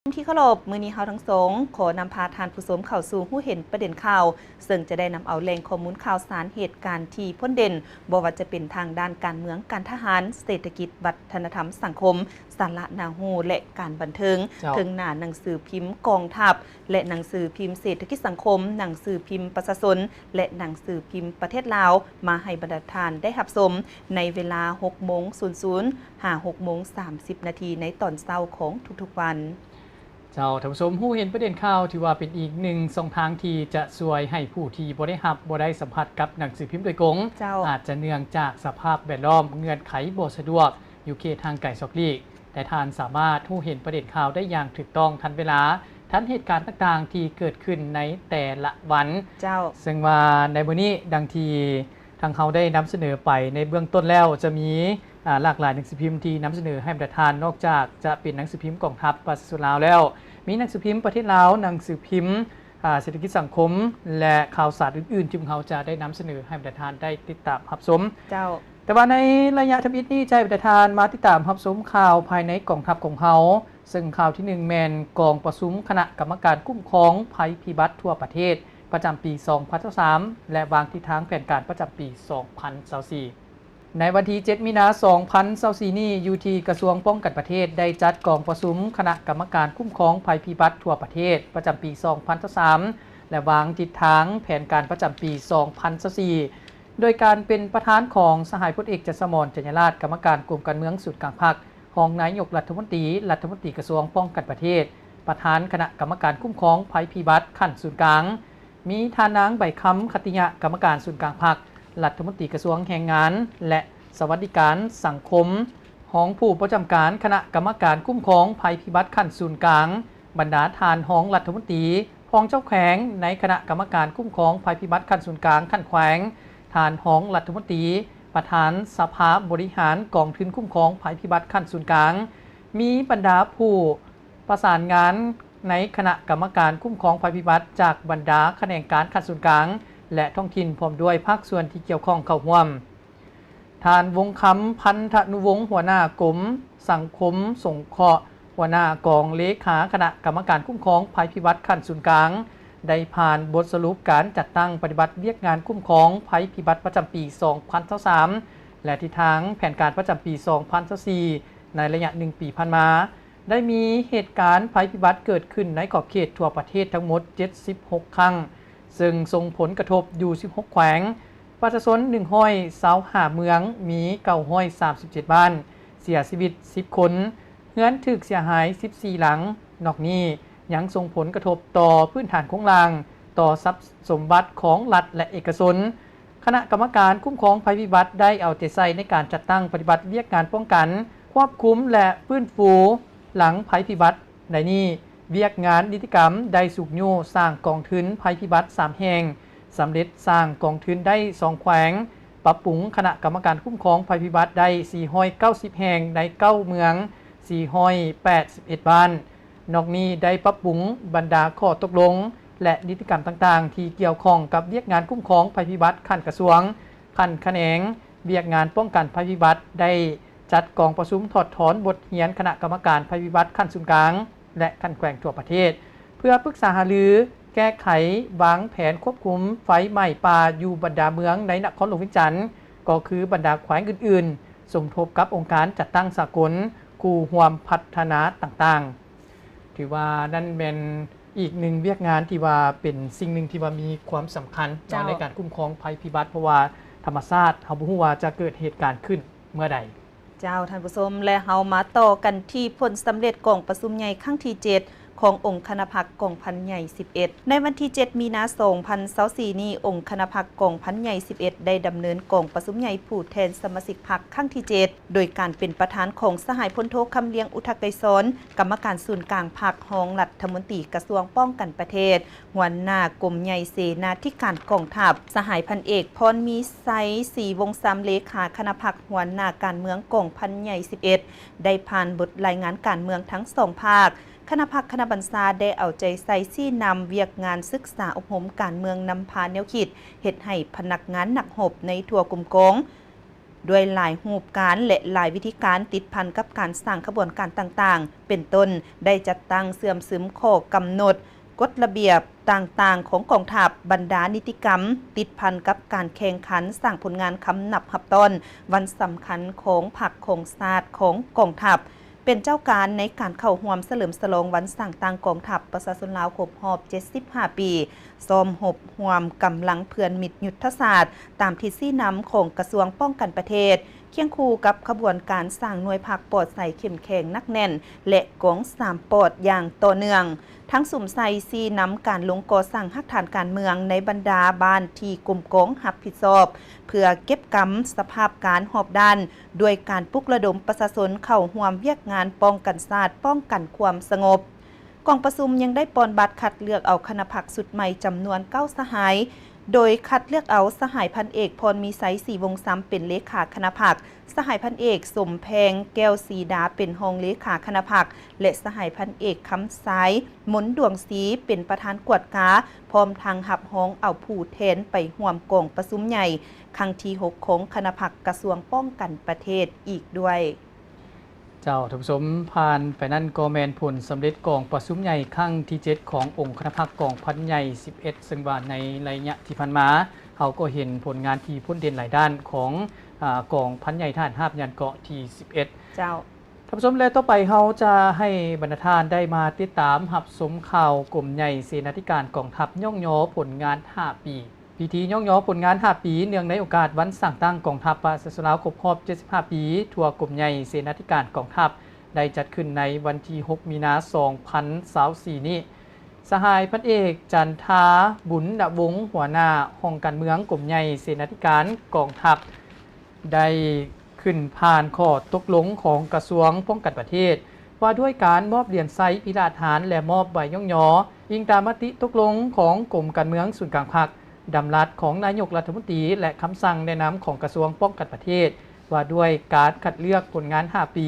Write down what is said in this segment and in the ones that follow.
ທີ່ເຄົາລົບ, ມື້ນີ້ເຮົາທັງສອງຂໍນຳພາທ່ານຜູ້ຊົມເຂົ້າສູ່ຮູ້ເຫັນປະເດັນຂ່າວ, ເຊິ່ງຈະໄດ້ນຳເອົາແຫຼ່ງຂໍ້ມູນຂ່າວສານເຫດການທີ່ພົ້ນເດັ່ນ, ບໍ່ວ່າຈະເປັນທາງດ້ານການເມືອງ, ການທະຫານ, ເສດຖະກິດ, ວັດທະນະທຳ, ສັງຄົມ, ສາລະໜ້າຮູ້ ແລະ ການບັນເທີງ, ເຈົ້າ. ເທິງໜ້າໜັງສືພິມກອງທັບ ແລະ ໜັງສືພິມເສດຖະກິດສັງຄົມ, ໜັງສືພິມປະຊາຊົນ ແລະ ໜັງສືພິມປະເທດລາວ ມາໃຫ້ບັນດາທ່ານໄດ້ຮັບຊົມໃນເວລາຫົກໂມງສູນສູນ ຫາຫົກໂມງສາມສິບນາທີໃນຕອນເຊົ້າຂອງທຸກໆວັນ. ເຈົ້າ, ທ່ານຜູ້ຊົມ, ຮູ້ເຫັນປະເດັນຂ່າວ ຖືວ່າເປັນອີກໜຶ່ງຊ່ອງທາງທີ່ຈະຊ່ວຍໃຫ້ຜູ້ທີ່ບໍ່ໄດ້ຮັບ, ບໍ່ໄດ້ສຳຜັດກັບໜັງສືພິມໂດຍກົງ, ເຈົ້າ. ອາດຈະເນື່ອງຈາກສະພາບແວດລ້ອມ, ເງື່ອນໄຂບໍ່ສະດວກ, ຢູ່ເຂດຫ່າງໄກສອກຫຼີກ, ແຕ່ທ່ານສາມາດຮູ້ເຫັນປະເດັນຂ່າວໄດ້ຢ່າງຖືກຕ້ອງ, ທັນເວລາ, ທັນເຫດການຕ່າງໆທີ່ເກີດຂຶ້ນໃນແຕ່ລະວັນ. ເຈົ້າ. ເຊິ່ງວ່າໃນມື້ນີ້, ດັ່ງທີ່ ທາງເຮົາໄດ້ນຳສະເໜີໄປໃນເບື້ອງຕົ້ນແລ້ວ, ຈະມີ ອາ ຫຼາກຫຼາຍໜັງສືພິມທີ່ນຳສະເໜີໃຫ້ບັນດາທ່ານ, ນອກຈາກຈະເປັນໜັງສືພິມກອງທັບປະຊາຊົນລາວແລ້ວ, ມີໜັງສືພິມປະເທດລາວ, ໜັງສືພິມ ອາ ເສດຖະກິດສັງຄົມ ແລະ ຂ່າວສານອື່ນໆ ທີ່ພວກເຮົາຈະໄດ້ນຳສະເໜີໃຫ້ບັນດາທ່ານໄດ້ຕິດຕາມຮັບຊົມ. ເຈົ້າ. ແຕ່ວ່າໃນໄລຍະທຳອິດນີ້ ຈະໃຫ້ບັນດາທ່ານມາຕິດຕາມຮັບຊົມຂ່າວພາຍໃນກອງທັບຂອງເຮົາ, ເຊິ່ງຂ່າວທີໜຶ່ງແມ່ນກອງປະຊຸມຄະນະກຳມະການຄຸ້ມຄອງໄພພິບັດທົ່ວປະເທດ ປະຈຳປີສອງພັນຊາວສາມ ແລະ ວາງທິດທາງແຜນການປະຈຳປີສອງພັນຊາວສີ່. ໃນວັນທີເຈັດ ມີນາ ສອງພັນຊາວສີ່ນີ້, ຢູ່ທີ່ກະຊວງປ້ອງກັນປະເທດ ໄດ້ຈັດກອງປະຊຸມຄະນະກຳມະການຄຸ້ມຄອງໄພພິບັດທົ່ວປະເທດ ປະຈຳປີສອງພັນຊາວສາມ ແລະ ວາງທິດທາງແຜນການປະຈຳປີສອງພັນຊາວສີ່ ໂດຍການເປັນປະທານຂອງສະຫາຍພົນເອກ ຈັດສະໝອນ ຈັນຍາລາດ ກຳມະການກົມການເມືອງສູນກາງພັກ, ຮອງນາຍົກລັດຖະມົນຕີ, ລັດຖະມົນຕີກະຊວງປ້ອງກັນປະເທດ, ປະທານຄະນະກຳມະການຄຸ້ມຄອງໄພພິບັດຂັ້ນສູນກາງ, ມີທ່ານນາງ ໃບຄຳ ຂັດຕິຍະ ກຳມະການສູນກາງພັກ, ລັດຖະມົນຕີກະຊວງແຮງງານ ແລະ ສະຫວັດດີການສັງຄົມ, ຮອງຜູ້ປະຈຳການຄະນະກຳມະການຄຸ້ມຄອງໄພພິບັດຂັ້ນສູນກາງ, ບັນດາທ່ານຮອງລັດຖະມົນຕີ, ຮອງເຈົ້າແຂວງໃນຄະນະກຳມະການຄຸ້ມຄອງໄພພິບັດຂັ້ນສູນກາງຂັ້ນແຂວງ, ທ່ານຮອງລັດຖະມົນຕີ, ປະທານສະພາບໍລິຫານກອງທຶນຄຸ້ມຄອງໄພພິບັດຂັ້ນສູນກາງ, ມີບັນດາຜູ້ ປະສານງານໃນຄະນະກຳມະການຄຸ້ມຄອງໄພພິບັດຈາກບັນດາຂະແໜງການຂັ້ນສູນກາງ ແລະ ທ້ອງຖິ່ນ ພ້ອມດ້ວຍພາກສ່ວນທີ່ກ່ຽວຂ້ອງເຂົ້າຮ່ວມ. ທ່ານ ວົງຄຳ ພັນທະນຸວົງ, ຫົວໜ້າກົມສັງຄົມສົງເຄາະ, ຫົວໜ້າກອງເລຂາຄະນະກຳມະການຄຸ້ມຄອງໄພພິບັດຂັ້ນສູນກາງ, ໄດ້ຜ່ານບົດສະຫຼຸບການຈັດຕັ້ງປະຕິບັດວຽກງານຄຸ້ມຄອງໄພພິບັດປະຈຳປີສອງພັນຊາວສາມ ແລະ ທິດທາງແຜນການປະຈຳປີສອງພັນຊາວສີ່ ໃນໄລຍະໜຶ່ງປີຜ່ານມາ. ໄດ້ມີເຫດການໄພພິບັດເກີດຂຶ້ນໃນຂອບເຂດທົ່ວປະເທດທັງໝົດເຈັດສິບຫົກຄັ້ງ, ເຊິ່ງສົ່ງຜົນກະທົບຢູ່ສິບຫົກແຂວງ, ປະຊາຊົນໜຶ່ງຮ້ອຍຊາວຫ້າເມືອງ, ມີເກົ້າຮ້ອຍສາມສິບເຈັດບ້ານ, ເສຍຊີວິດສິບຄົນ, ເຮືອນຖືກເສຍຫາຍສິບສີ່ຫຼັງ. ນອກນີ້ຍັງສົ່ງຜົນກະທົບຕໍ່ພື້ນຖານໂຄງລ່າງ, ຕໍ່ຊັບສົມບັດຂອງລັດ ແລະ ເອກະຊົນ. ຄະນະກຳມະການຄຸ້ມຄອງໄພພິບັດໄດ້ເອົາໃຈໃສ່ໃນການຈັດຕັ້ງປະຕິບັດວຽກງານປ້ອງກັນ, ຄວບຄຸມ ແລະ ຟື້ນຟູຫຼັງໄພພິບັດ. ໃນນີ້, ວຽກງານນິຕິກຳໄດ້ຊຸກຍູ້ສ້າງກອງທຶນໄພພິບັດສາມແຫ່ງ, ສຳເລັດສ້າງກອງທຶນໄດ້ສອງແຂວງ, ປັບປຸງຄະນະກຳມະການຄຸ້ມຄອງໄພພິບັດໄດ້ສີ່ຮ້ອຍເກົ້າສິບແຫ່ງໃນເກົ້າເມືອງ, ສີ່ຮ້ອຍແປດສິບເອັດບ້ານ. ນອກນີ້ໄດ້ປັບປຸງບັນດາຂໍ້ຕົກລົງ ແລະ ນິຕິກຳຕ່າງໆ ທີ່ກ່ຽວຂ້ອງກັບວຽກງານຄຸ້ມຄອງໄພພິບັດຂັ້ນກະຊວງ, ຂັ້ນຂະແໜງ, ວຽກງານປ້ອງກັນໄພພິບັດ ໄດ້ຈັດກອງປະຊຸມຖອດຖອນບົດຮຽນຄະນະກຳມະການໄພພິບັດຂັ້ນສູນກາງ ແລະ ຂັ້ນແຂວງທົ່ວປະເທດ ເພື່ອປຶກສາຫາລື, ແກ້ໄຂ, ວາງແຜນຄວບຄຸມໄຟໄໝ້ປ່າຢູ່ບັນດາເມືອງໃນນະຄອນຫຼວງວຽງຈັນ, ກໍຄືບັນດາແຂວງອື່ນໆ, ສົມທົບກັບອົງການຈັດຕັ້ງສາກົນ, ຄູ່ຮ່ວມພັດທະນາຕ່າງໆ. ຖືວ່ານັ້ນແມ່ນອີກໜຶ່ງວຽກງານທີ່ວ່າເປັນສິ່ງໜຶ່ງທີ່ວ່າມີຄວາມສຳຄັນເນາະ ເຈົ້າ ໃນການຄຸ້ມຄອງໄພພິບັດ, ເພາະວ່າທຳມະຊາດເຮົາບໍ່ຮູ້ວ່າຈະເກີດເຫດການຂຶ້ນເມື່ອໃດ. ເຈົ້າ ທ່ານຜູ້ຊົມ, ແລະ ເຮົາມາຕໍ່ກັນທີ່ຜົນສຳເລັດກອງປະຊຸມໃຫຍ່ຄັ້ງທີເຈັດ ຂອງອົງຄະນະພັກກອງພັນໃຫຍ່ສິບເອັດ. ໃນວັນທີເຈັດ ມີນາ ສອງພັນຊາວສີ່ນີ້, ອົງຄະນະພັກກອງພັນໃຫຍ່ສິບເອັດ ໄດ້ດຳເນີນກອງປະຊຸມໃຫຍ່ຜູ້ແທນສະມາຊິກພັກຄັ້ງທີເຈັດ ໂດຍການເປັນປະທານຂອງສະຫາຍພົນໂທ ຄຳລຽງ ອຸທະໄກສອນ, ກຳມະການສູນກາງພັກ, ຮອງລັດຖະມົນຕີກະຊວງປ້ອງກັນປະເທດ, ຫົວໜ້າກົມໃຫຍ່ເສນາທິການກອງທັບ, ສະຫາຍພັນເອກ ພອນມີໄຊ ສີວົງຊຳ, ເລຂາຄະນະພັກ, ຫົວໜ້າການເມືອງກອງພັນໃຫຍ່ສິບເອັດ ໄດ້ຜ່ານບົດລາຍງານການເມືອງທັງສອງພາກ. ຄະນະພັກຄະນະບັນຊາໄດ້ເອົາໃຈໃສ່ຊີ້ນຳວຽກງານສຶກສາອົບຮົມການເມືອງ, ນຳພາແນວຄິດ, ເຮັດໃຫ້ພະນັກງານນັກຮົບໃນທົ່ວກົມກອງ ດ້ວຍຫຼາຍຮູບການ ແລະ ຫຼາຍວິທີການຕິດພັນກັບການສ້າງຂະບວນການຕ່າງໆ ເປັນຕົ້ນ ໄດ້ຈັດຕັ້ງເຊື່ອມຊຶມຂໍ້ກຳນົດ ກົດລະບຽບຕ່າງໆຂອງກອງທັບ, ບັນດານິຕິກຳຕິດພັນກັບການແຂ່ງຂັນສ້າງຜົນງານຄຳນັບຮັບຕ້ອນວັນສຳຄັນຂອງພັກຂອງຊາດຂອງກອງທັບ, ເປັນເຈົ້າການໃນການເຂົ້າຮ່ວມສະເຫຼີມສະຫຼອງວັນສ້າງຕັ້ງກອງທັບປະຊາຊົນລາວຄົບຮອບເຈັດສິບຫ້າປີ, ຊ້ອມຮົບຮ່ວມກຳລັງເພື່ອນມິດຍຸດທະສາດ ຕາມທິດຊີ້ນຳຂອງກະຊວງປ້ອງກັນປະເທດ, ຄຽງຄູ່ກັບຂະບວນການສ້າງໜ່ວຍພັກປອດໃສເຂັ້ມແຂງໜັກແໜ້ນ ແລະ ກອງສາມປອດຢ່າງຕໍ່ເນື່ອງ. ທັງສຸມໃສ່ຊີ້ນຳການລົງກໍ່ສ້າງຮາກຖານການເມືອງໃນບັນດາບ້ານທີ່ກົມກອງຮັບຜິດຊອບ ເພື່ອເກັບກຳສະພາບການຮອບດ້ານ ດ້ວຍການປຸກລະດົມປະຊາຊົນເຂົ້າຮ່ວມວຽກງານປ້ອງກັນຊາດ, ປ້ອງກັນຄວາມສະຫງົບ. ກອງປະຊຸມຍັງໄດ້ປ່ອນບັດຄັດເລືອກເອົາຄະນະພັກຊຸດໃໝ່ຈຳນວນເກົ້າສະຫາຍ, ໂດຍຄັດເລືອກເອົາສະຫາຍພັນເອກ ພອນມີໄຊ ສີວົງຊຳ ເປັນເລຂາຄະນະພັກ, ສະຫາຍພັນເອກ ສົມແພງ ແກ້ວສີດາ ເປັນຮອງເລຂາຄະນະພັກ ແລະ ສະຫາຍພັນເອກ ຄຳຊາຍ ມົນດວງສີ ເປັນປະທານກວດກາ, ພ້ອມທັງຮັບຮອງເອົາຜູ້ແທນໄປຮ່ວມກອງປະຊຸມໃຫຍ່ຄັ້ງທີຫົກ ຂອງຄະນະພັກກະຊວງປ້ອງກັນປະເທດອີກດ້ວຍ. ເຈົ້າ ທ່ານຜູ້ຊົມ, ຜ່ານໄປນັ້ນກໍແມ່ນຜົນສຳເລັດກອງປະຊຸມໃຫຍ່ຄັ້ງທີເຈັດ ຂອງອົງຄະນະພັກກອງພັນໃຫຍ່ສິບເອັດ ເຊິ່ງວ່າໃນໄລຍະທີ່ຜ່ານມາ ເຮົາກໍເຫັນຜົນງານທີ່ພົ້ນເດັ່ນຫຼາຍດ້ານຂອງ ອາ ກອງພັນໃຫຍ່ທະຫານຮາບຍານເກາະທີສິບເອັດ. ເຈົ້າ ທ່ານຜູ້ຊົມ, ແລະ ຕໍ່ໄປເຮົາຈະໃຫ້ບັນດາທ່ານໄດ້ມາຕິດຕາມຮັບຊົມຂ່າວກົມໃຫຍ່ເສນາທິການກອງທັບຍ້ອງຍໍຜົນງານຫ້າປີ. ພິທີຍ້ອງຍໍຜົນງານຫ້າປີ ເນື່ອງໃນໂອກາດວັນສ້າງຕັ້ງກອງທັບປະຊາຊົນລາວຄົບຮອບເຈັດສິບຫ້າປີ ທົ່ວກົມໃຫຍ່ເສນາທິການກອງທັບ ໄດ້ຈັດຂຶ້ນໃນວັນທີຫົກ ມີນາ ສອງພັນຊາວສີ່ນີ້. ສະຫາຍພັນເອກ ຈັນທາ ບຸນນະວົງ ຫົວໜ້າຫ້ອງການເມືອງກົມໃຫຍ່ເສນາທິການກອງທັບ ໄດ້ຂຶ້ນຜ່ານຂໍ້ຕົກລົງຂອງກະຊວງປ້ອງກັນປະເທດ ວ່າດ້ວຍການມອບຫຼຽນໄຊພິລາດຫານ ແລະ ມອບໃບຍ້ອງຍໍ ອີງຕາມມະຕິຕົກລົງຂອງກົມການເມືອງສູນກາງພັກ, ດຳລັດຂອງນາຍົກລັດຖະມົນຕີ ແລະ ຄຳສັ່ງແນະນຳຂອງກະຊວງປ້ອງກັນປະເທດ ວ່າດ້ວຍການຄັດເລືອກຜົນງານຫ້າປີ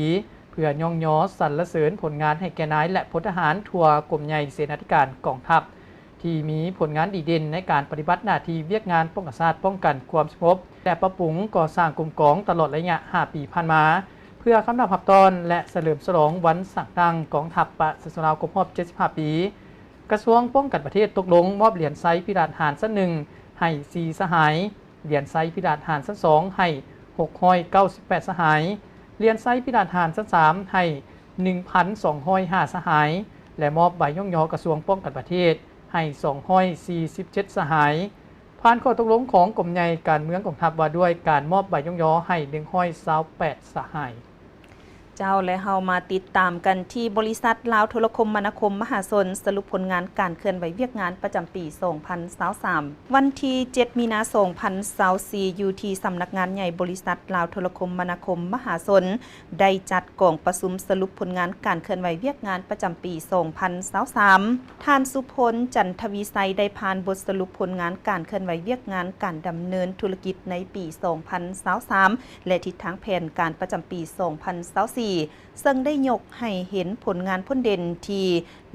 ເພື່ອຍ້ອງຍໍສັນລະເສີນຜົນງານໃຫ້ແກ່ນາຍ ແລະ ພົນທະຫານທົ່ວກົມໃຫຍ່ເສນາທິການກອງທັບ ທີ່ມີຜົນງານດີເດັ່ນໃນການປະຕິບັດໜ້າທີ່ວຽກງານປ້ອງກັນຊາດ, ປ້ອງກັນຄວາມສະຫງົບ ແລະ ປັບປຸງກໍ່ສ້າງກົມກອງຕະຫຼອດໄລຍະຫ້າປີຜ່ານມາ ເພື່ອຄຳນັບຮັບຕ້ອນ ແລະ ສະເຫຼີມສະຫຼອງວັນສ້າງຕັ້ງກອງທັບປະຊາຊົນລາວຄົບຮອບເຈັດສິບຫ້າປີ. ກະຊວງປ້ອງກັນປະເທດຕົກລົງມອບຫຼຽນໄຊພິລາດຫານຊັ້ນໜຶ່ງໃຫ້ສີ່ສະຫາຍ, ຫຼຽນໄຊພິລາດຫານຊັ້ນສອງໃຫ້ຫົກຮ້ອຍເກົ້າສິບແປດສະຫາຍ, ຫຼຽນໄຊພິລາດຫານຊັ້ນສາມໃຫ້ໜຶ່ງພັນສອງຮ້ອຍຫ້າສະຫາຍ ແລະ ມອບໃບຍ້ອງຍໍກະຊວງປ້ອງກັນປະເທດໃຫ້ສອງຮ້ອຍສີ່ສິບເຈັດສະຫາຍ. ຜ່ານຂໍ້ຕົກລົງຂອງກົມໃຫຍ່ການເມືອງກອງທັບວ່າດ້ວຍການມອບໃບຍ້ອງຍໍໃຫ້ໜຶ່ງຮ້ອຍຊາວແປດສະຫາຍ. ເຈົ້າ ແລະ ເຮົາມາຕິດຕາມກັນທີ່ບໍລິສັດລາວໂທລະຄົມມະນາຄົມມະຫາຊົນ ສະຫຼຸບຜົນງານການເຄື່ອນໄຫວວຽກງານປະຈຳປີສອງພັນຊາວສາມ. ວັນທີເຈັດ ມີນາ ສອງພັນຊາວສີ່ ຢູ່ທີ່ສຳນັກງານໃຫຍ່ບໍລິສັດລາວໂທລະຄົມມະນາຄົມມະຫາຊົນ ໄດ້ຈັດກອງປະຊຸມສະຫຼຸບຜົນງານການເຄື່ອນໄຫວວຽກງານປະຈຳປີສອງພັນຊາວສາມ. ທ່ານ ສຸພົນ ຈັນທະວີໄຊ ໄດ້ຜ່ານບົດສະຫຼຸບຜົນງານການເຄື່ອນໄຫວວຽກງານການດຳເນີນທຸລະກິດໃນປີສອງພັນຊາວສາມ ແລະ ທິດທາງແຜນການປະຈຳປີສອງພັນຊາວສີ່ ເຊິ່ງໄດ້ຍົກໃຫ້ເຫັນຜົນງານພົ້ນເດັ່ນທີ່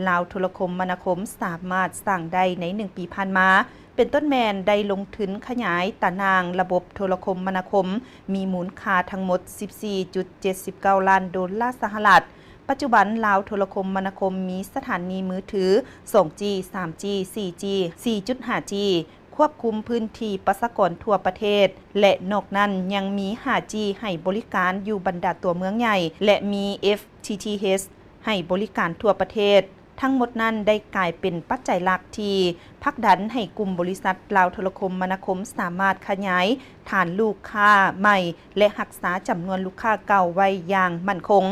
ລາວໂທລະຄົມມະນາຄົມສາມາດສ້າງໄດ້ໃນໜຶ່ງປີຜ່ານມາ, ເປັນຕົ້ນແມ່ນໄດ້ລົງທຶນຂະຫຍາຍຕາໜ່າງລະບົບໂທລະຄົມມະນາຄົມ ມີມູນຄ່າທັງໝົດສິບສີ່ຈຸດເຈັດສິບເກົ້າລ້ານໂດລາສະຫະລັດ. ປັດຈຸບັນ ລາວໂທລະຄົມມະນາຄົມມີສະຖານນີມືຖື ສອງຈີ ສາມຈີ ສີ່ຈີ ສີ່ຈຸດຫ້າຈີ ຄວບຄຸມພື້ນທີ່ປະຊາກອນທົ່ວປະເທດ ແລະ ນອກນັ້ນຍັງມີ ຫ້າຈີ ໃຫ້ບໍລິການຢູ່ບັນດາຕົວເມືອງໃຫຍ່ ແລະ ມີ ເອັຟທີທີເອັສ ໃຫ້ບໍລິການທົ່ວປະເທດ. ທັງໝົດນັ້ນໄດ້ກາຍເປັນປັດໄຈຫຼັກທີ່ຜັກດັນໃຫ້ກຸ່ມບໍລິສັດລາວໂທລະຄົມມະນາຄົມສາມາດຂະຫຍາຍຖານລູກຄ້າໃໝ່ ແລະ ຮັກສາຈຳນວນລູກຄ້າເກົ່າໄວ້ຢ່າງໝັ້ນຄົງ.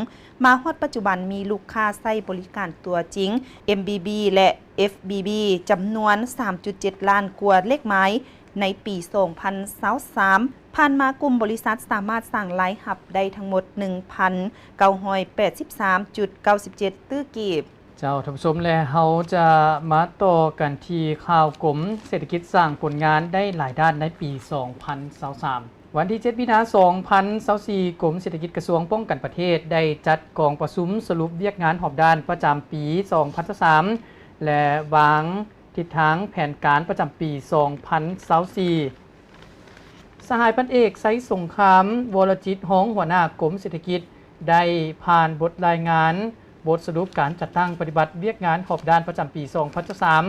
ມາຮອດປັດຈຸບັນມີລູກຄ້າໃຊ້ບໍລິການຕົວຈິງ ເອັມບີບີ ແລະ ເອັຟບີບີ ຈຳນວນສາມຈຸດເຈັດລ້ານກວ່າເລກໝາຍໃນປີສອງພັນຊາວສາມ. ຜ່ານມາກຸ່ມບໍລິສັດສາມາດສ້າງລາຍຮັບໄດ້ທັງໝົດໜຶ່ງພັນເກົ້າຮ້ອຍແປດສິບສາມຈຸດເກົ້າສິບເຈັດຕື້ກີບ. ເຈົ້າ ທ່ານຜູ້ຊົມ ແລະ ເຮົາຈະມາຕໍ່ກັນທີ່ຂ່າວກົມເສດຖະກິດສ້າງຜົນງານໄດ້ຫຼາຍດ້ານໃນປີສອງພັນຊາວສາມ. ວັນທີເຈັດ ມີນາ ສອງພັນຊາວສີ່ ກົມເສດຖະກິດກະຊວງປ້ອງກັນປະເທດໄດ້ຈັດກອງປະຊຸມສະຫຼຸບວຽກງານຮອບດ້ານປະຈຳປີສອງພັນຊາວສາມ ແລະ ວາງທິດທາງແຜນການປະຈຳປີສອງພັນຊາວສີ່. ສະຫາຍພັນເອກ ໄຊສົງຄາມ ວໍລະຈິດ ຮອງຫົວໜ້າກົມເສດຖະກິດ ໄດ້ຜ່ານບົດລາຍງານ ບົດສະຫຼຸບການຈັດຕັ້ງປະຕິບັດວຽກງານຮອບດ້ານປະຈຳປີສອງພັນຊາວສາມ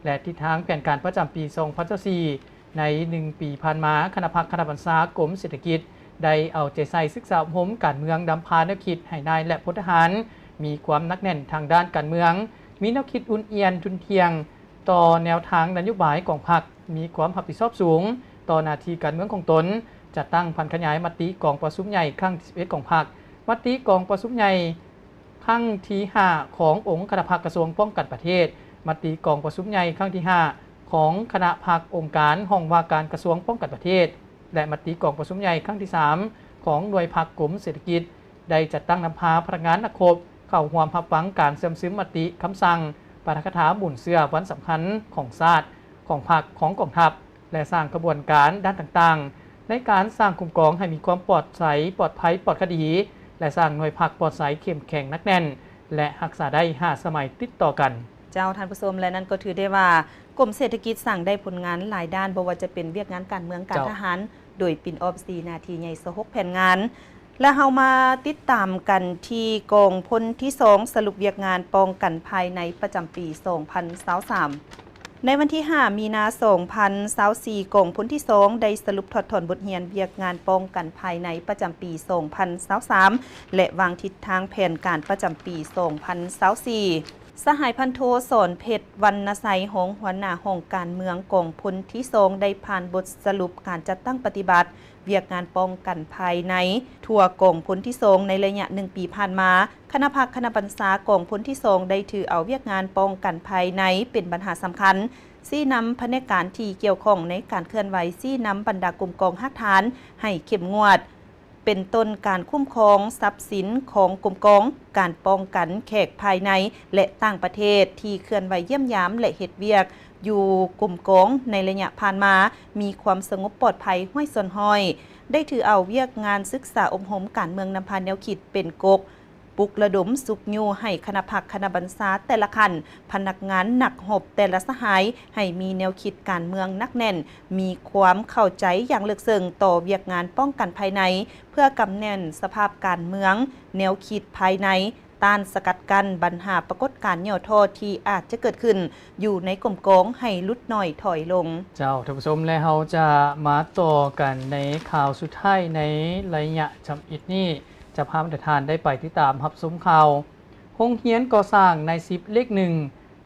ແລະ ທິດທາງແຜນການປະຈຳປີສອງພັນຊາວສີ່. ໃນໜຶ່ງປີຜ່ານມາ, ຄະນະພັກຄະນະບັນຊາກົມເສດຖະກິດ ໄດ້ເອົາໃຈໃສ່ສຶກສາອົບຮົມການເມືອງ, ນຳພາແນວຄິດໃຫ້ນາຍ ແລະ ພົນທະຫານ ມີຄວາມໜັກແໜ້ນທາງດ້ານການເມືອງ, ມີແນວຄິດອຸ່ນອຽນທຸ່ນທ່ຽງ ຕໍ່ແນວທາງນະໂຍບາຍຂອງພັກ, ມີຄວາມຮັບຜິດຊອບສູງຕໍ່ໜ້າທີ່ການເມືອງຂອງຕົນ, ຈັດຕັ້ງຜັນຂະຫຍາຍມະຕິກອງປະຊຸມໃຫຍ່ຄັ້ງທີສິບເອັດຂອງພັກ, ມະຕິກອງປະຊຸມໃຫຍ່ຄັ້ງທີຫ້າຂອງອົງຄະນະພັກກະຊວງປ້ອງກັນປະເທດ, ມະຕິກອງປະຊຸມໃຫຍ່ຄັ້ງທີຫ້າຂອງຄະນະພັກອົງການຫ້ອງວ່າການກະຊວງປ້ອງກັນປະເທດ ແລະ ມະຕິກອງປະຊຸມໃຫຍ່ຄັ້ງທີສາມຂອງໜ່ວຍພັກກົມເສດຖະກິດ. ໄດ້ຈັດຕັ້ງນຳພາພະນັກງານນັກຮົບເຂົ້າຮ່ວມຮັບຟັງການເຊື່ອມຊຶມມະຕິ, ຄຳສັ່ງ, ປາຖະກະຖາໝູນເຊື້ອວັນສຳຄັນຂອງຊາດ, ຂອງພັກ, ຂອງກອງທັບ ແລະ ສ້າງຂະບວນການດ້ານຕ່າງໆ ໃນການສ້າງຄຸ້ມຄອງໃຫ້ມີຄວາມປອດໃສ, ປອດໄພ, ປອດຄະດີ ແລະ ສ້າງໜ່ວຍພັກປອດໃສ, ເຂັ້ມແຂງ, ໜັກແໜ້ນ ແລະ ຮັກສາໄດ້ຫ້າສະໄໝຕິດຕໍ່ກັນ. ເຈົ້າ ທ່ານຜູ້ຊົມ ແລະ ນັ້ນກໍຖືໄດ້ວ່າ ກົມເສດຖະກິດສ້າງໄດ້ຜົນງານຫຼາຍດ້ານ, ບໍ່ວ່າຈະເປັນວຽກງານການເມືອງ, ການ ເຈົ້າ ທະຫານ, ໂດຍປິ່ນອອບສີ່ໜ້າທີ່ໃຫຍ່ ຊາວຫົກແຜນງານ ແລະ ເຮົາມາຕິດຕາມກັນທີ່ກອງພົນທີສອງ ສະຫຼຸບວຽກງານປ້ອງກັນພາຍໃນປະຈຳປີສອງພັນຊາວສາມ. ໃນວັນທີຫ້າ ມີນາ ສອງພັນຊາວສີ່ ກອງພົນທີສອງ ໄດ້ສະຫຼຸບຖອດຖອນບົດຮຽນວຽກງານປ້ອງກັນພາຍໃນປະຈຳປີສອງພັນຊາວສາມ ແລະ ວາງທິດທາງແຜນການປະຈຳປີສອງພັນຊາວສີ່. ສະຫາຍພັນໂທ ສອນເພັດ ວັນນະໄຊ ຮອງຫົວໜ້າຫ້ອງການເມືອງກອງພົນທີສອງ ໄດ້ຜ່ານບົດສະຫຼຸບການຈັດຕັ້ງປະຕິບັດ ວຽກງານປ້ອງກັນພາຍໃນທົ່ວກອງພົນທີສອງ ໃນໄລຍະໜຶ່ງປີຜ່ານມາ, ຄະນະພັກຄະນະບັນຊາກອງພົນທີສອງ ໄດ້ຖືເອົາວຽກງານປ້ອງກັນພາຍໃນເປັນບັນຫາສຳຄັນ, ຊີ້ນຳພະແນກການທີ່ກ່ຽວຂ້ອງໃນການເຄື່ອນໄຫວ, ຊີ້ນຳບັນດາກົມກອງຮາກຖານໃຫ້ເຂັ້ມງວດ, ເປັນຕົ້ນການຄຸ້ມຄອງຊັບສິນຂອງກົມກອງ, ການປ້ອງກັນແຂກພາຍໃນ ແລະ ຕ່າງປະເທດທີ່ເຄື່ອນໄຫວຢ້ຽມຢາມ ແລະ ເຮັດວຽກ ຢູ່ກົມກອງໃນໄລຍະຜ່ານມາ ມີຄວາມສະຫງົບປອດໄພຮ້ອຍສ່ວນຮ້ອຍ, ໄດ້ຖືເອົາວຽກງານສຶກສາອົບຮົມການເມືອງນຳພາແນວຄິດເປັນກົກ ປຸກລະດົມຊຸກຍູ້ໃຫ້ຄະນະພັກຄະນະບັນຊາແຕ່ລະຂັ້ນ, ພະນັກງານນັກຮົບແຕ່ລະສະຫາຍ ໃຫ້ມີແນວຄິດການເມືອງໜັກແໜ້ນ, ມີຄວາມເຂົ້າໃຈຢ່າງເລິກເຊິ່ງຕໍ່ວຽກງານປ້ອງກັນພາຍໃນ, ເພື່ອກຳແໜ້ນສະພາບການເມືອງ, ແນວຄິດພາຍໃນ, ຕ້ານສະກັດກັ້ນບັນຫາປາກົດການຫຍໍ້ທໍ້ທີ່ອາດຈະເກີດຂຶ້ນຢູ່ໃນກົມກອງໃຫ້ຫຼຸດໜ້ອຍຖອຍລົງ. ເຈົ້າ ທ່ານຜູ້ຊົມ ແລະ ເຮົາຈະມາຕໍ່ກັນໃນຂ່າວສຸດທ້າຍໃນໄລຍະທຳອິດນີ້, ຈະພາທ່ານໄດ້ໄປຕິດຕາມຮັບຊົມຂ່າວ ໂຮງຮຽນກໍ່ສ້າງນາຍສິບເລກໜຶ່ງ